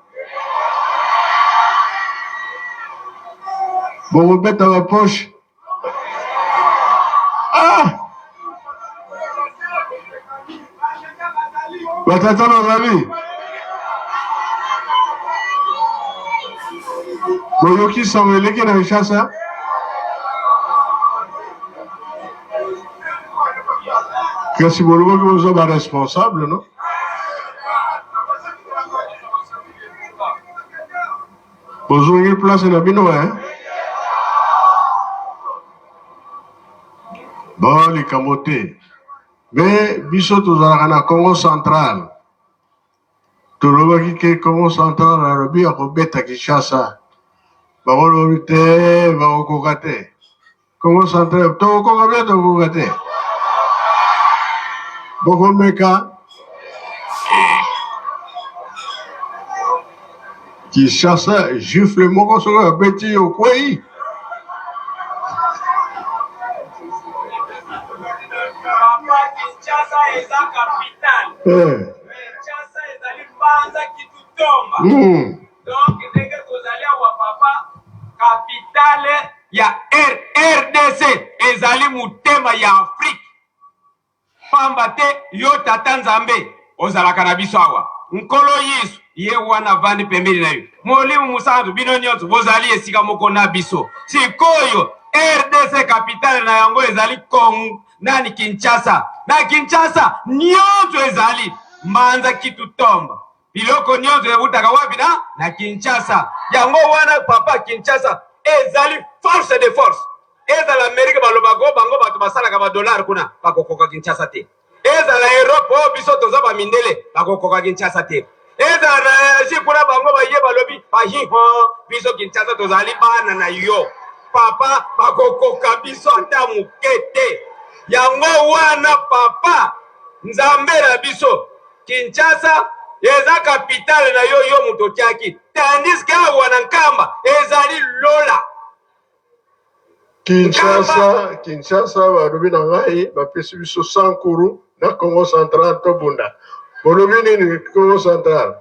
Bokobeta ba poche? Ah! Batata bazali boyoki sango eleki na Kinshasa? Kasi bolobaki boza ba responsable no? Bozongi place na bino eh? Bon likambo te. Me biso tozalaka na Congo central. Tolobaki ke Congo central alobi akobeta Kinshasa. Bango lobi te bakokoka te. Congo central tokokoka bien tokokoka te. Bokomeka Kinshasa gifle moko soki abeti yo okwei. Papa Kinshasa eza capitale. Eh. Kinshasa ezali mbanza kitutomba. Donc ndenge tozali awa papa capitale ya RDC ezali motema ya Afrique. Pamba te yo Tata Nzambe ozalaka na biso awa. Nkolo Yesu ye wana avandi pembeni na yo. Molimo Mosantu, bino nyonso bozali esika moko na biso. Sikoyo RDC capitale na yango ezali Congo, nani Kinshasa. Na Kinshasa nyonso ezali Mbanza Kitu Tomba. Biloko nyonso ewutaka wapi? Na na Kinshasa. Yango wana papa, Kinshasa ezali force de force. Ezala Amerique balobaka o bango bato basalaka ba dollars kuna bakokoka Kinshasa te. Ezala Europe o biso toza ba mindele bakokoka Kinshasa te. Ezala na Asie kuna bango baye balobi bahiho biso Kinshasa tozali bana na yo papa bakokoka biso ata moke te. Yango wana papa Nzambe na biso Kinshasa eza capitale na yo yo moto otiaki tandis que awa na Nkamba ezali lola. Kinshasa, Kinshasa balobi na ngai bapesi biso Sankuru na Congo Central tobunda. Bolobi nini Congo Central?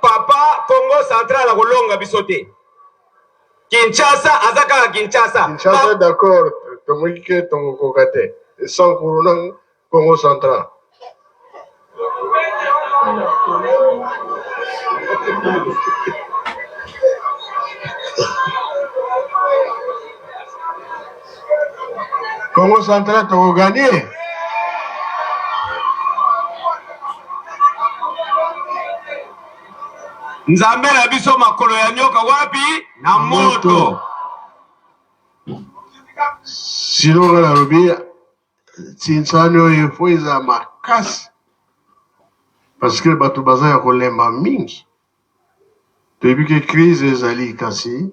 Papa Congo Central akolonga biso te. Kinshasa aza kaka Kinshasa. Kinshasa d'accord, tomoki ke tokokoka te. Sankuru na Congo Central. Congo Central tokoganie. Nzambe na biso makolo ya nyoka wapi? Na moto. Sino nga nalobi tsinsani oyo fo ezala makasi parce que bato baza ya kolemba mingi. Toyebi ke crise ezali kasi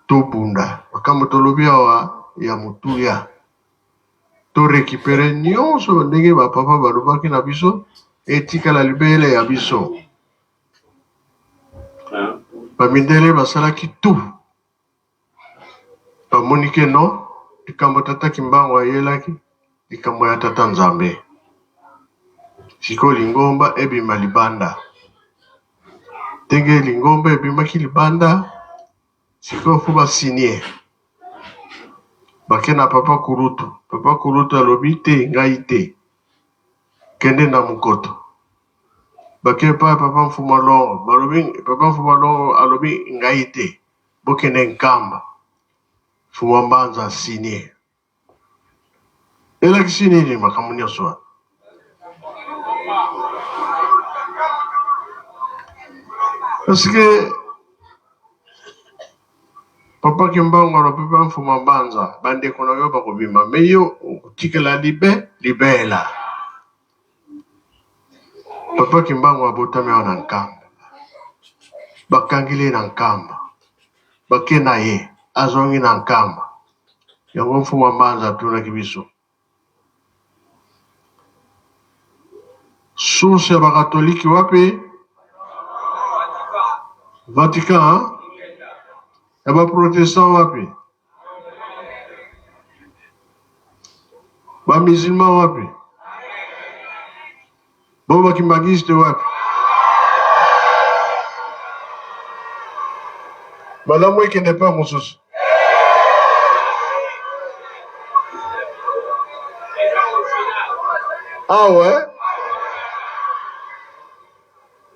tobunda. Makambo tolobi awa ya motuya. To recuperer nyonso ndenge ba papa balobaki na biso etikala libele ya biso. Ba mindele basalaki tout bamoni ke non likambo tata Kimbangu ayelaki likambo ya tata Nzambe. Sikoyo lingomba ebima libanda. Ndenge lingomba ebimaki libanda sikoyo fo ba signer. Bake na papa kulutu. Papa kulutu alobi te ngai te. Kende na mokoto. Bake epai ya papa Mfuma Longo. Balobi papa Mfuma Longo alobi ngai te. Bokende Nkamba. Mfuma Mbanza a signer. Elakisi nini makambo nyonso wana? Parce que Papa Kimbangu alobi pa Mfuma Mbanza, bandeko na yo bakobima, me yo okotikala libe libela. Papa Kimbangu abotami awa na Nkamba, bakangeli ye na Nkamba, bake na ye, azongi na Nkamba. Yango Mfuma Mbanza atunaki biso source ya bakatoliki wapi? Vatican hein? Ya ba protestant wapi? Ba musulman wapi? Bo ba kimbanguiste wapi? Malamu ekende pa mosusu. Awa eh?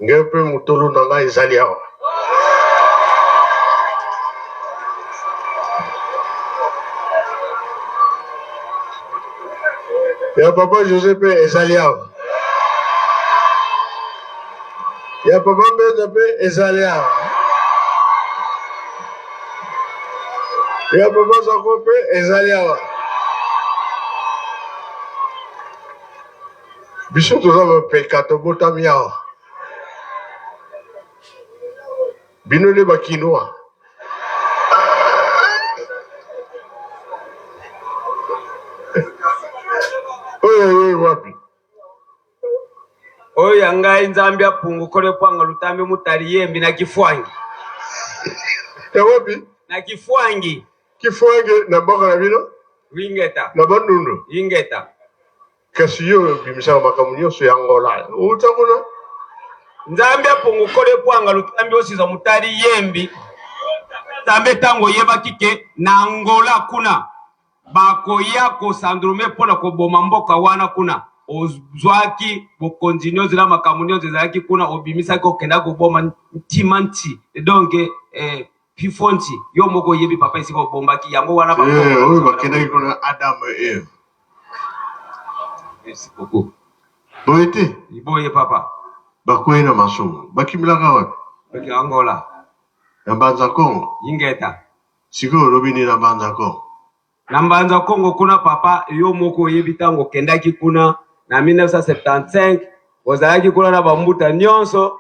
Ngai mpe motolo na ngai ezali awa. Ya papa Jose mpe ezali awa. Ya papa Mbenza mpe ezali awa. Ya papa Zako mpe ezali awa. Biso toza bapeka tobotami awa. Bino nde ba kinois. Oyo oyo wapi? Oyo ya ngai Nzambe apungu kole pwanga lutambi mutali yembi na kifwangi. Ya wapi? Na kifwangi. Kifwangi na mboka na bino? Ingeta. Na Bandundu? Ingeta. Kasi yo obimisaka makambo nyonso ya Angola. Outa kuna? Nzambe apungu kole pwanga lutambi osiza mutali yembi. Nzambe tango oyebaki ke na Angola kuna bakoya kosandrume mpo na koboma mboka wana kuna ozwaki bokonzi nyonso na makambo nyonso ezalaki kuna obimisaki okenda koboma ntima nti donc eh, Pifonti, yo moko oyebi papa esika obombaki yango wana ba Eh, oyo bakendaki kuna Adam et Eve. Merci beaucoup. Boye te? Boye papa. Bakwei na masumu. Bakimelaka wapi? Baki Angola. Na Mbanza Kongo. Ingeta. Sikoyo olobi nini na Mbanza Kongo? Na Mbanza Kongo kuna papa, yo moko oyebi tango okendaki kuna na 1975 ozalaki kuna na bambuta nyonso.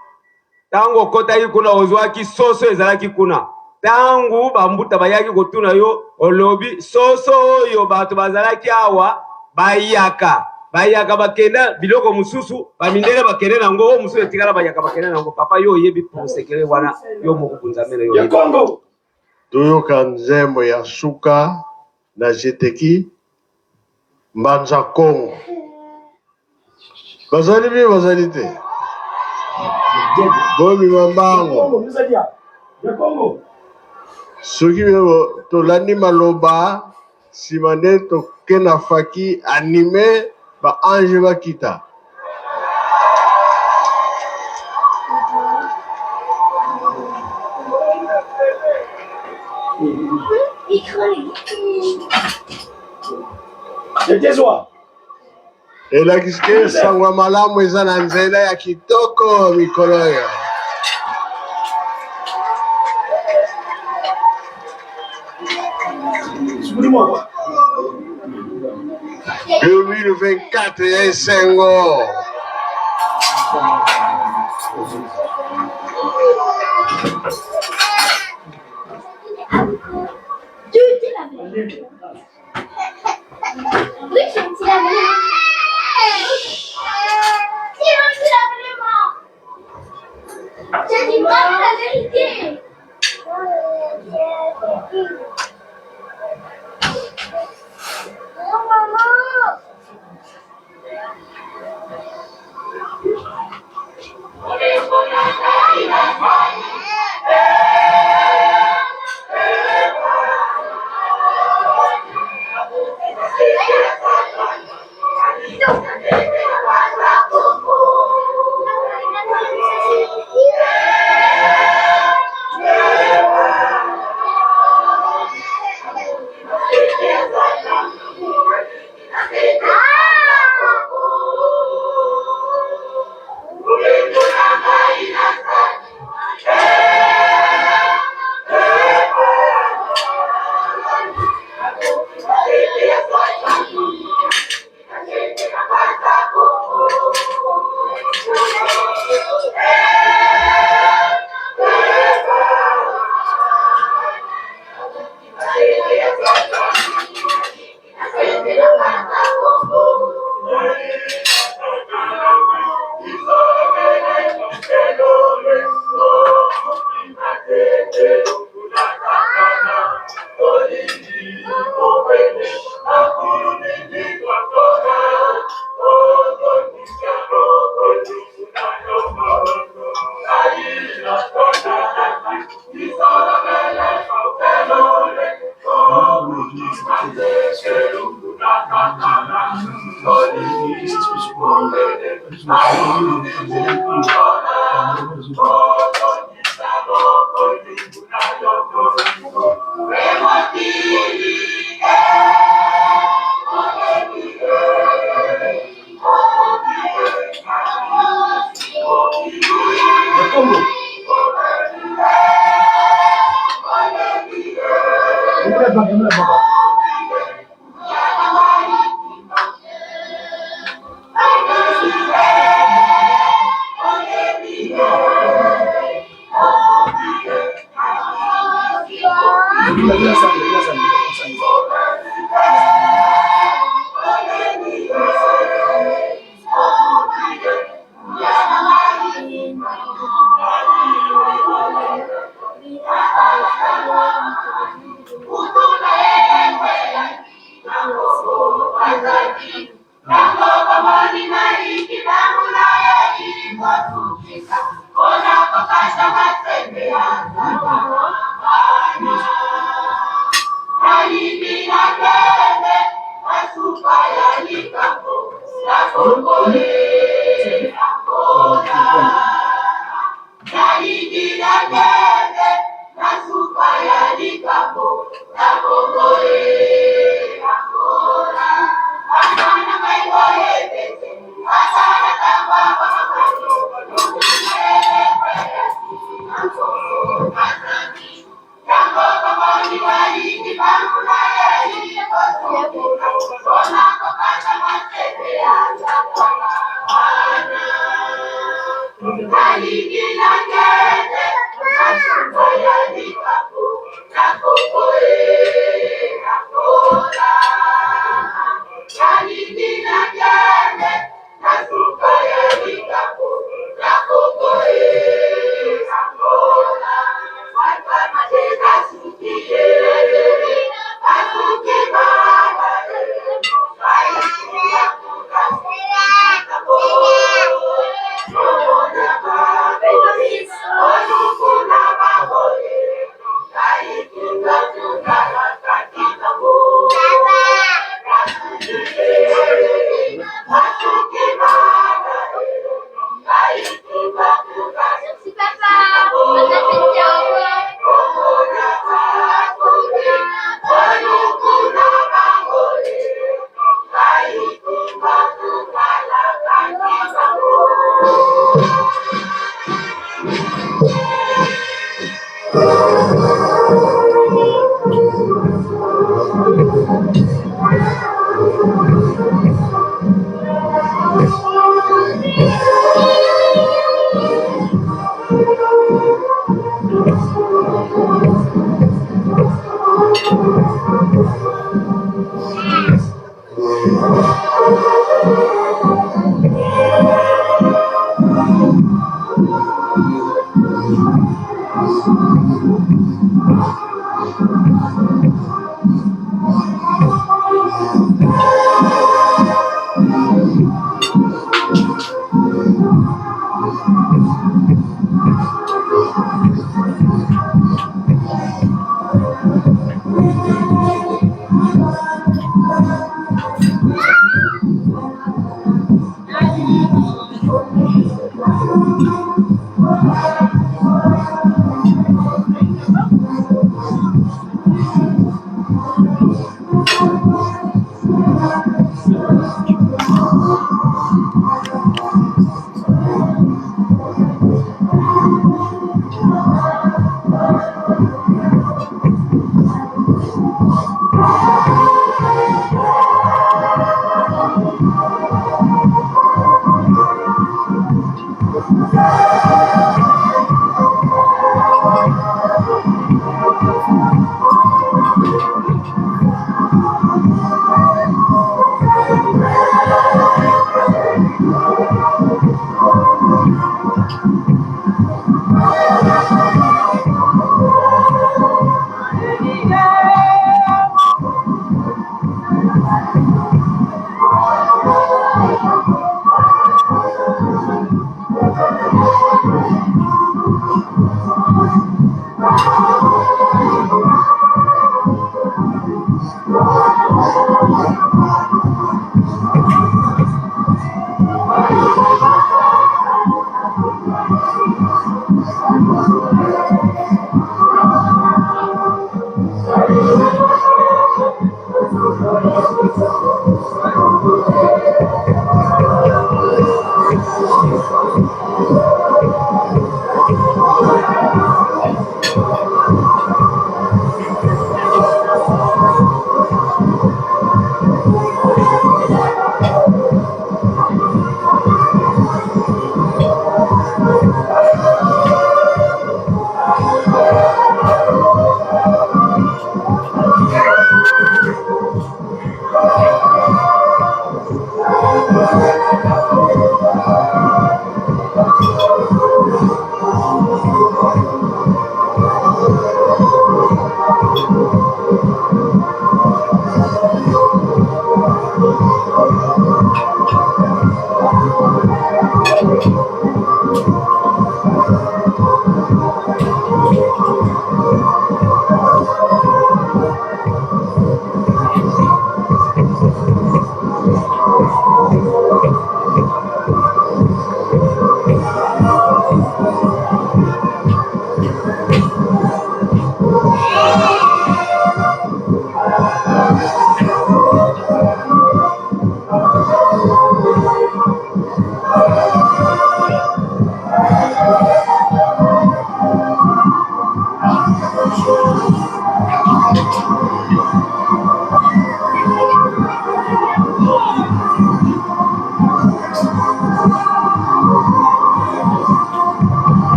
Tango okotaki kuna ozwaki soso ezalaki kuna. Tango bambuta bayaki kotuna yo, olobi soso oyo bato bazalaki awa bayaka bayaka bakenda biloko mosusu bamindele bakende na yango oyo mosusu etikala bayaka bakende na yango. Papa, yo oyebi pour sekele wana yo moko bunzambe na yo oyebi. Toyoka nzembo ya suka na Jeteki Mbanza Kongo. Bazali mpe bazali te. Bobima mbango. Soki tolandi maloba nsima nde toke na faki anime ba ange bakita. Elakisi ke sango ya malamu eza na nzela ya kitoko mikolo oyo. 2024 ya esengo.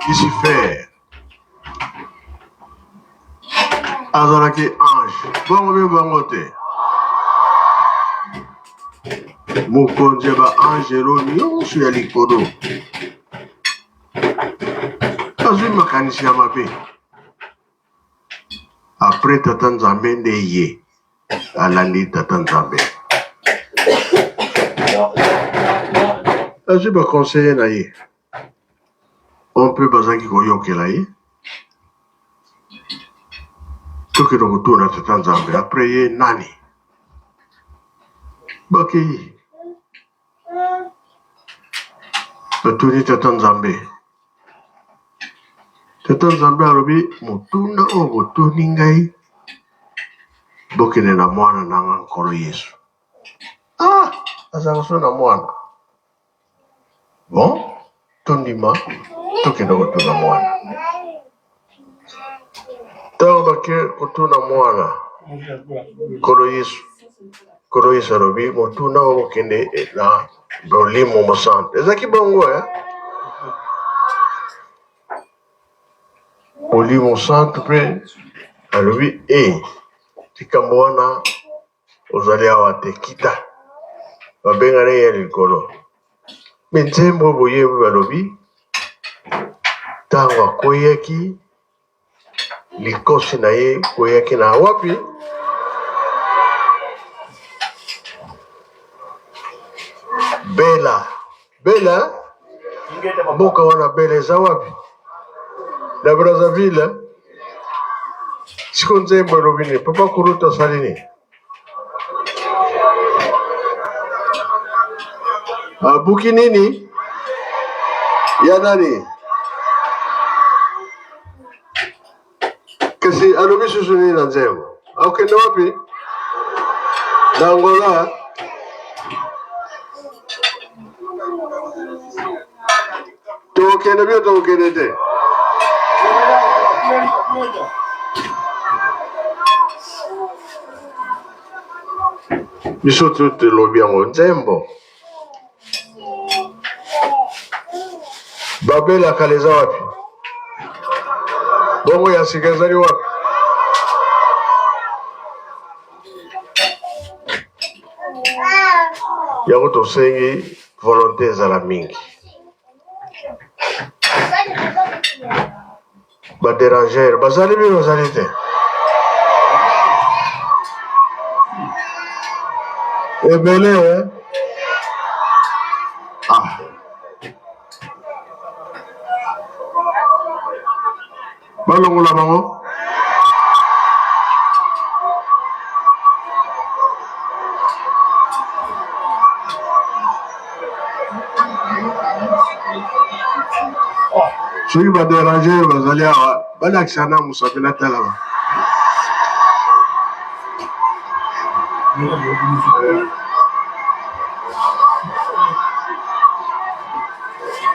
Lucifer azalaki ange bongo mpe bongo te mokonzi ya baangelo nyonso ya likolo azwi makanisi ya mabe Après tata nzambe nde ye alandi tata nzambe azwi ba conseiller na ye oyo mpe bazalaki koyokela ye tokende kotuna tata nzambe apres ye nani bakei Batuni tata Nzambe. Tata Nzambe alobi motuna oyo botuni ngai, bokende na mwana na nga Nkolo Yesu. Ah, azalaka so na mwana. Bon, tondima tokende kotuna mwana. Ntango bake kotuna mwana Nkolo Yesu, Nkolo Yesu alobi motuna oyo bokende na. Molimo Mosantu. Ezalaki bongo eh? Molimo Santu mpe alobi e likambo wana ozali awa te, kita. Babengana ye ya likolo. Me nzembo oyo boyebi balobi ntango akweyaki likosi na ye ekweyaki na wapi? Bela. Bela, mboka wana Bela eza wapi? Na Brazzaville. Eh? Siko nzembo elobi nini? Papa Kulutu asali nini? Abuki nini? Ya nani? Kasi alobi susu nini na nzembo? Akokende wapi? Na Angola. Tokende bino tokende te. Biso tu tolobi yango nzembo. Babel ya kala eza wapi? Bongo ya sika ezali wapi? Yango tosengi volonte ezala mingi. Ba derangeur bazali bino bazali te? Ebele eh? Ah. Balongola bango. Soki ba deranger bazali awa balakisa na mosapi natala ba.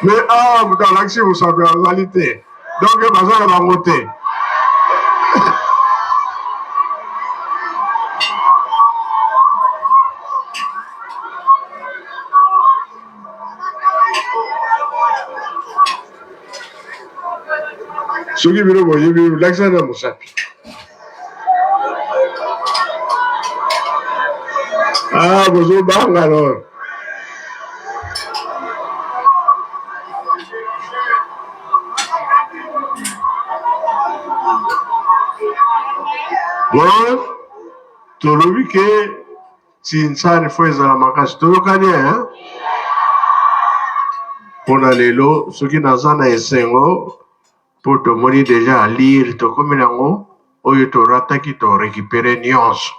Mais awa moto alakisi mosapi azali te. Donc baza na bango te. Soki bino boyebi lakisa na mosapi. Ah, bozobanga alors. Bon, tolobi ke Tsinsani fo ezala makasi toyokani eh? Mpo na lelo soki naza na esengo mpo tomoni deja alire tokomi nango oyo torataki to récupérer nyonso.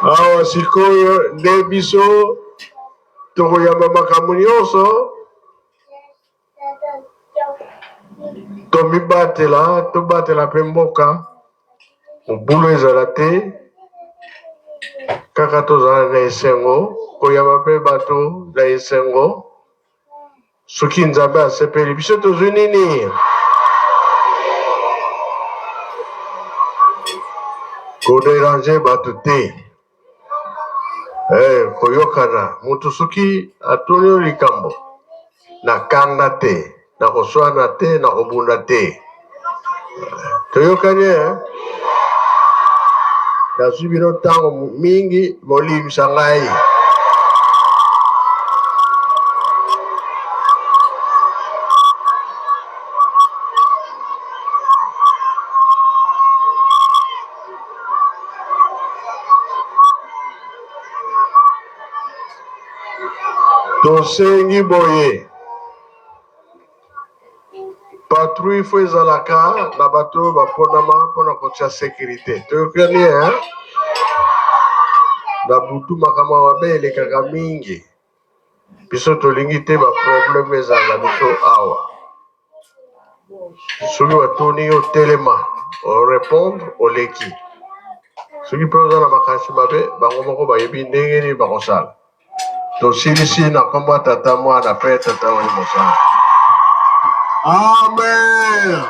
Awa sikoyo nde biso tokoyamba makambo nyonso, tomibatela, tobatela mpe mboka, mobulu ezala te, kaka tozala na esengo, koyamba mpe bato na esengo. Soki Nzambe asepeli, biso tozwi nini? Koderange bato te. Eh, koyokana. Moto soki atuni yo likambo, na kanda te, na koswana te, na kobunda te. Toyokani eh? Nazwi bino ntango mingi, bolimbisa ngai. Tosengi boye. Patrouille faut ezalaka na bato oyo baponama mpona kotia securite. Toyokani hein? Na butu makambo ya mabe elekaka mingi. Biso tolingi te ba problème ezala na biso awa. Soki batuni yo telema, o répondre oleki. Soki mpe oza na makanisi mabe, bango moko bayebi ndenge nini bakosala. Tosilisi na nkombo ya Tata, Mwana mpe Tata Molimo Santu. Amen.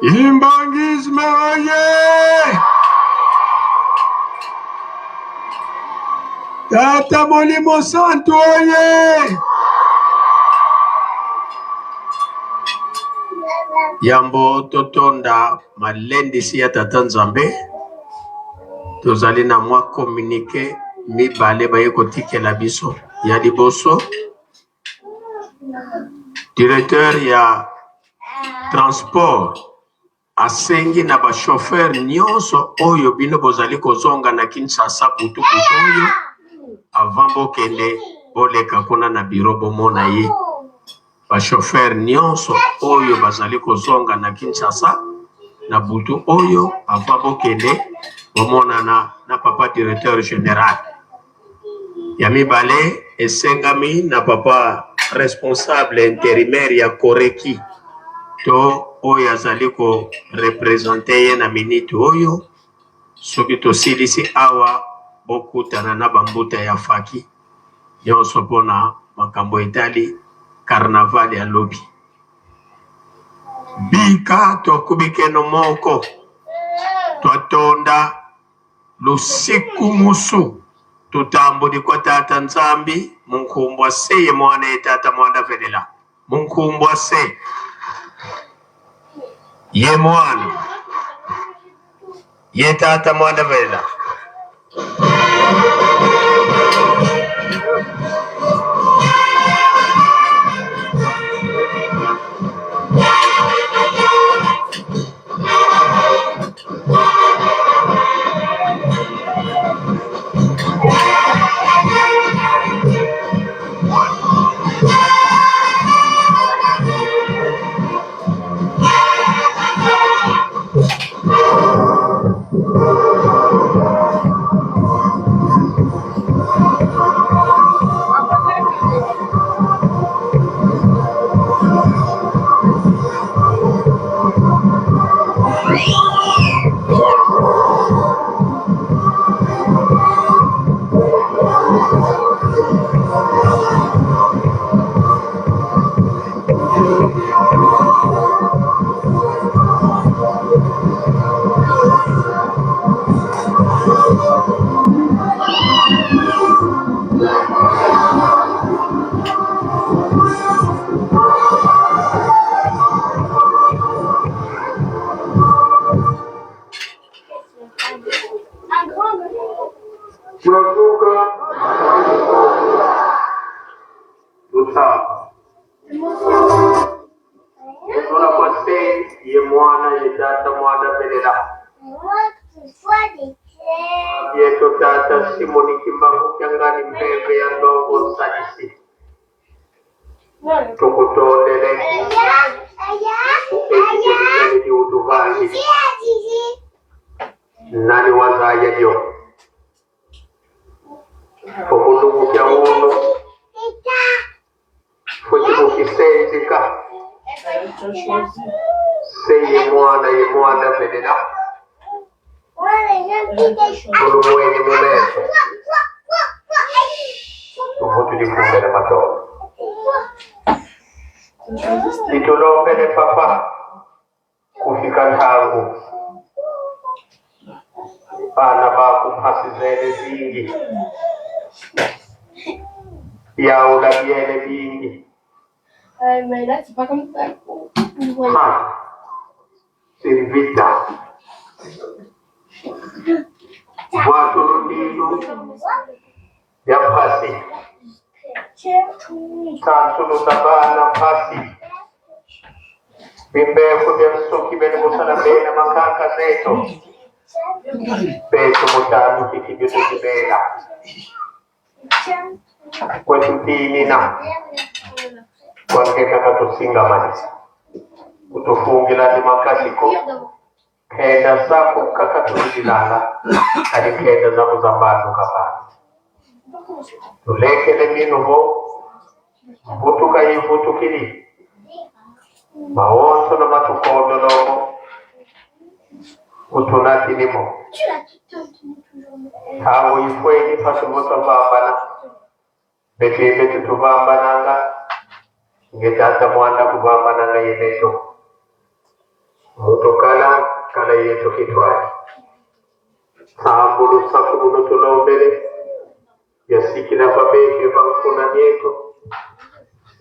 Imbangisme oye! Tata Molimo Santu oye! Yambo totonda malendisi ya Tata Nzambe, tozali na mwa communique mibale baye kotikela biso. Ya liboso, directeur ya transport asengi na ba chauffeur nyonso oyo bino bozali kozonga na Kinshasa butu butu oyo avant bokende boleka kuna na bureau bomona ye. Ba chauffeur nyonso oyo bazali kozonga na Kinshasa na butu oyo avant bokende bomonana na papa directeur general. Ya mibale esengami na papa responsable interimaire ya Koreki to oyo azali ko representer ye na minute oyo, soki tosilisi awa bokutana na ba mbuta ya faki nionso pona makambo etali carnaval ya lobi. Bika twakubikeno moko twatonda Lusiku musu tutambudi kwa Tata Nzambi munkumbua se ye Muana ye Tata Muanda velela munkumbua se ye Muana ye Tata Muanda velela. Tuna kwa se ye mwana ye tata mwana pelela yeto tata Simoni Kimbangu Kiangani mpembe ya ndongo nsalisi tukutondele uekikelizalidi utuvangi nani wazaya dio Omundu mupya uno fuchikukisenzika se ye mwana ye mwana velela tulumweni mumeso tuvutulifumbele matolo litulombele papa kufika ntangu bana baku mphasi zele zingi yaula byele bingi Mais là, c'est pas comme ça. Ha, simvita bwatuludilu bya mphasi tantuluza bana mphasi bimbefu bya nsuki bene busala bena makaka zeto peto mutanu kikibyo tukibela kwetutinina kwangeka katusingamani kutufungila ni makasiko kenda zako kakatulilala kali kenda zako za bantu kabana tulekele minuvo mvutuka yivutukili Maonso na matukondo nomo utunatilimo Tango ifweni pasumutobambana betu betu tubambananga ngetata mwanda kubambananga yebeto mutokala kala yetu kitwali tambulu sakulu tulombele yasikila babeke bankuna nyeto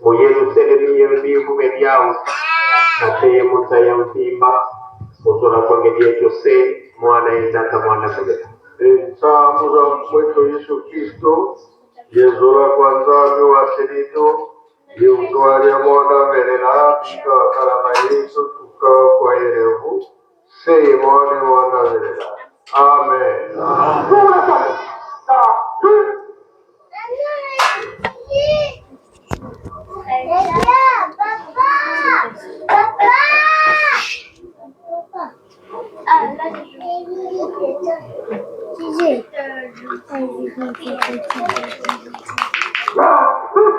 mu Yerusalemu yembivu bebyawo nateye mutaya mfimba muzola kwange lyeto se mwana yetata mwana kubeta Ensambu za mwetu Yesu Kristo yezola kwa Nzambi wa Sirito yeutwalya mwana velela pika wakala na Yesu tuka kwa yerevu seye mwana mwana velela. Amen.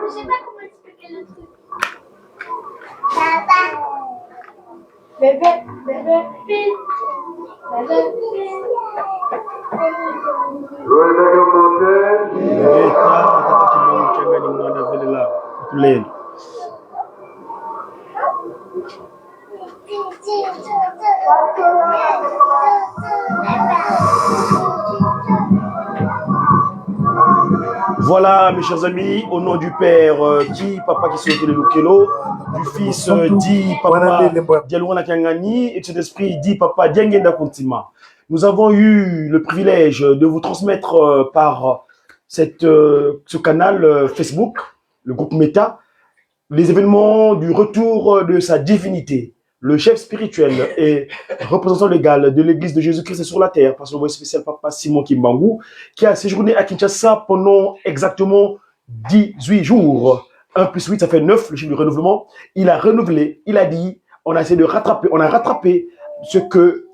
Je sais pas comment expliquer le truc. Papa. Bébé, bébé, fille. Bébé, fille. Ngeta tata Kimbangu Kiangani mwana velela kulele. Voilà, mes chers amis, au nom du Père dit Papa qui se le Lukelo, du Fils dit Papa Dialungana Kiangani, et de cet esprit dit Papa Diangenda Kuntima. Nous avons eu le privilège de vous transmettre par ce canal Facebook, le groupe Meta, les événements du retour de sa divinité, le chef spirituel et représentant légal de l'église de Jésus-Christ sur la terre, par son envoyé spécial Papa Simon Kimbangu, qui a séjourné à Kinshasa pendant exactement 18 jours. 1 plus 8, ça fait 9, le chiffre du renouvellement. Il a renouvelé, il a dit, on a essayé de rattraper, on a rattrapé ce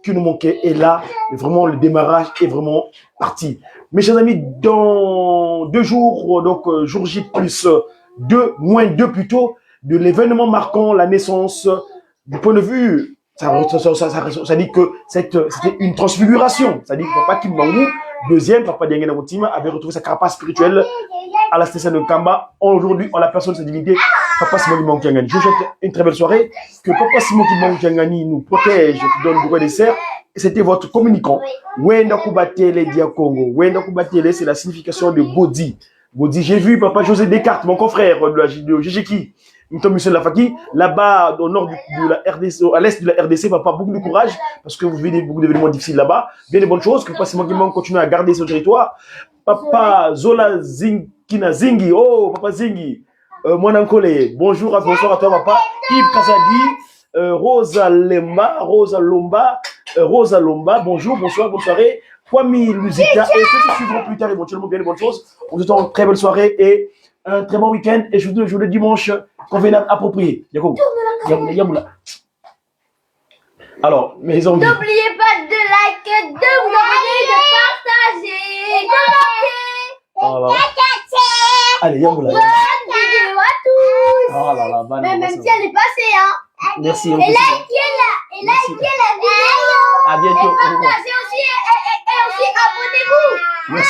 qui nous manquait. Et là, vraiment, le démarrage est vraiment parti. Mes chers amis, dans 2 jours, donc jour J plus 2, moins 2 plutôt, de l'événement marquant la naissance, du point de vue, ça dit que c'était une transfiguration. Ça dit que Papa Kimbangu, deuxième, Papa Diangenda Kuntima, avait retrouvé sa carapace spirituelle à la station de Kamba. Aujourd'hui, en la personne de sa divinité, Papa Simon Kimbangu Kiangani. Je vous souhaite une très belle soirée. Que Papa Simon Kimbangu Kiangani nous protège, donne du roi des serfs. Et c'était votre communicant. Wenda Kubatele Dia Congo. Wenda Kubatele, c'est la signification de Godi. Godi, j'ai vu Papa José Descartes, mon confrère de la de Gégéki. Michel Lafaki, là-bas, au nord de la RDC, à l'est de la RDC, papa, beaucoup de courage, parce que vous vivez beaucoup d'événements difficiles là-bas. Bien des bonnes choses, que Papa Simon Kimbangu continue à garder son territoire. Papa Zola Zinkina Zingi, oh, Papa Zingi, Mwanankole, bonjour, bonsoir à toi, papa. Yves Kazadi, Rosa Lemba, Rosa Lomba, Rosa Lomba, bonjour, bonsoir, bonne soirée. Kwame Luzita, et ceux qui suivront plus tard éventuellement bien des bonnes choses. On vous souhaite une très belle soirée et un très bon week-end. Et je vous dis le dimanche convenable, approprié. Yakou. Yamoula. Alors, mes amis. N'oubliez pas de liker, de vous abonner, de partager, commenter. Voilà. Allez, Yamoula. Bonne vidéo à tous. Oh là là, bonne Mais même vidéo. si elle est passée, hein. Merci, Et on peut se likez la, et Merci. likez la vidéo. À bientôt. Et partagez aussi.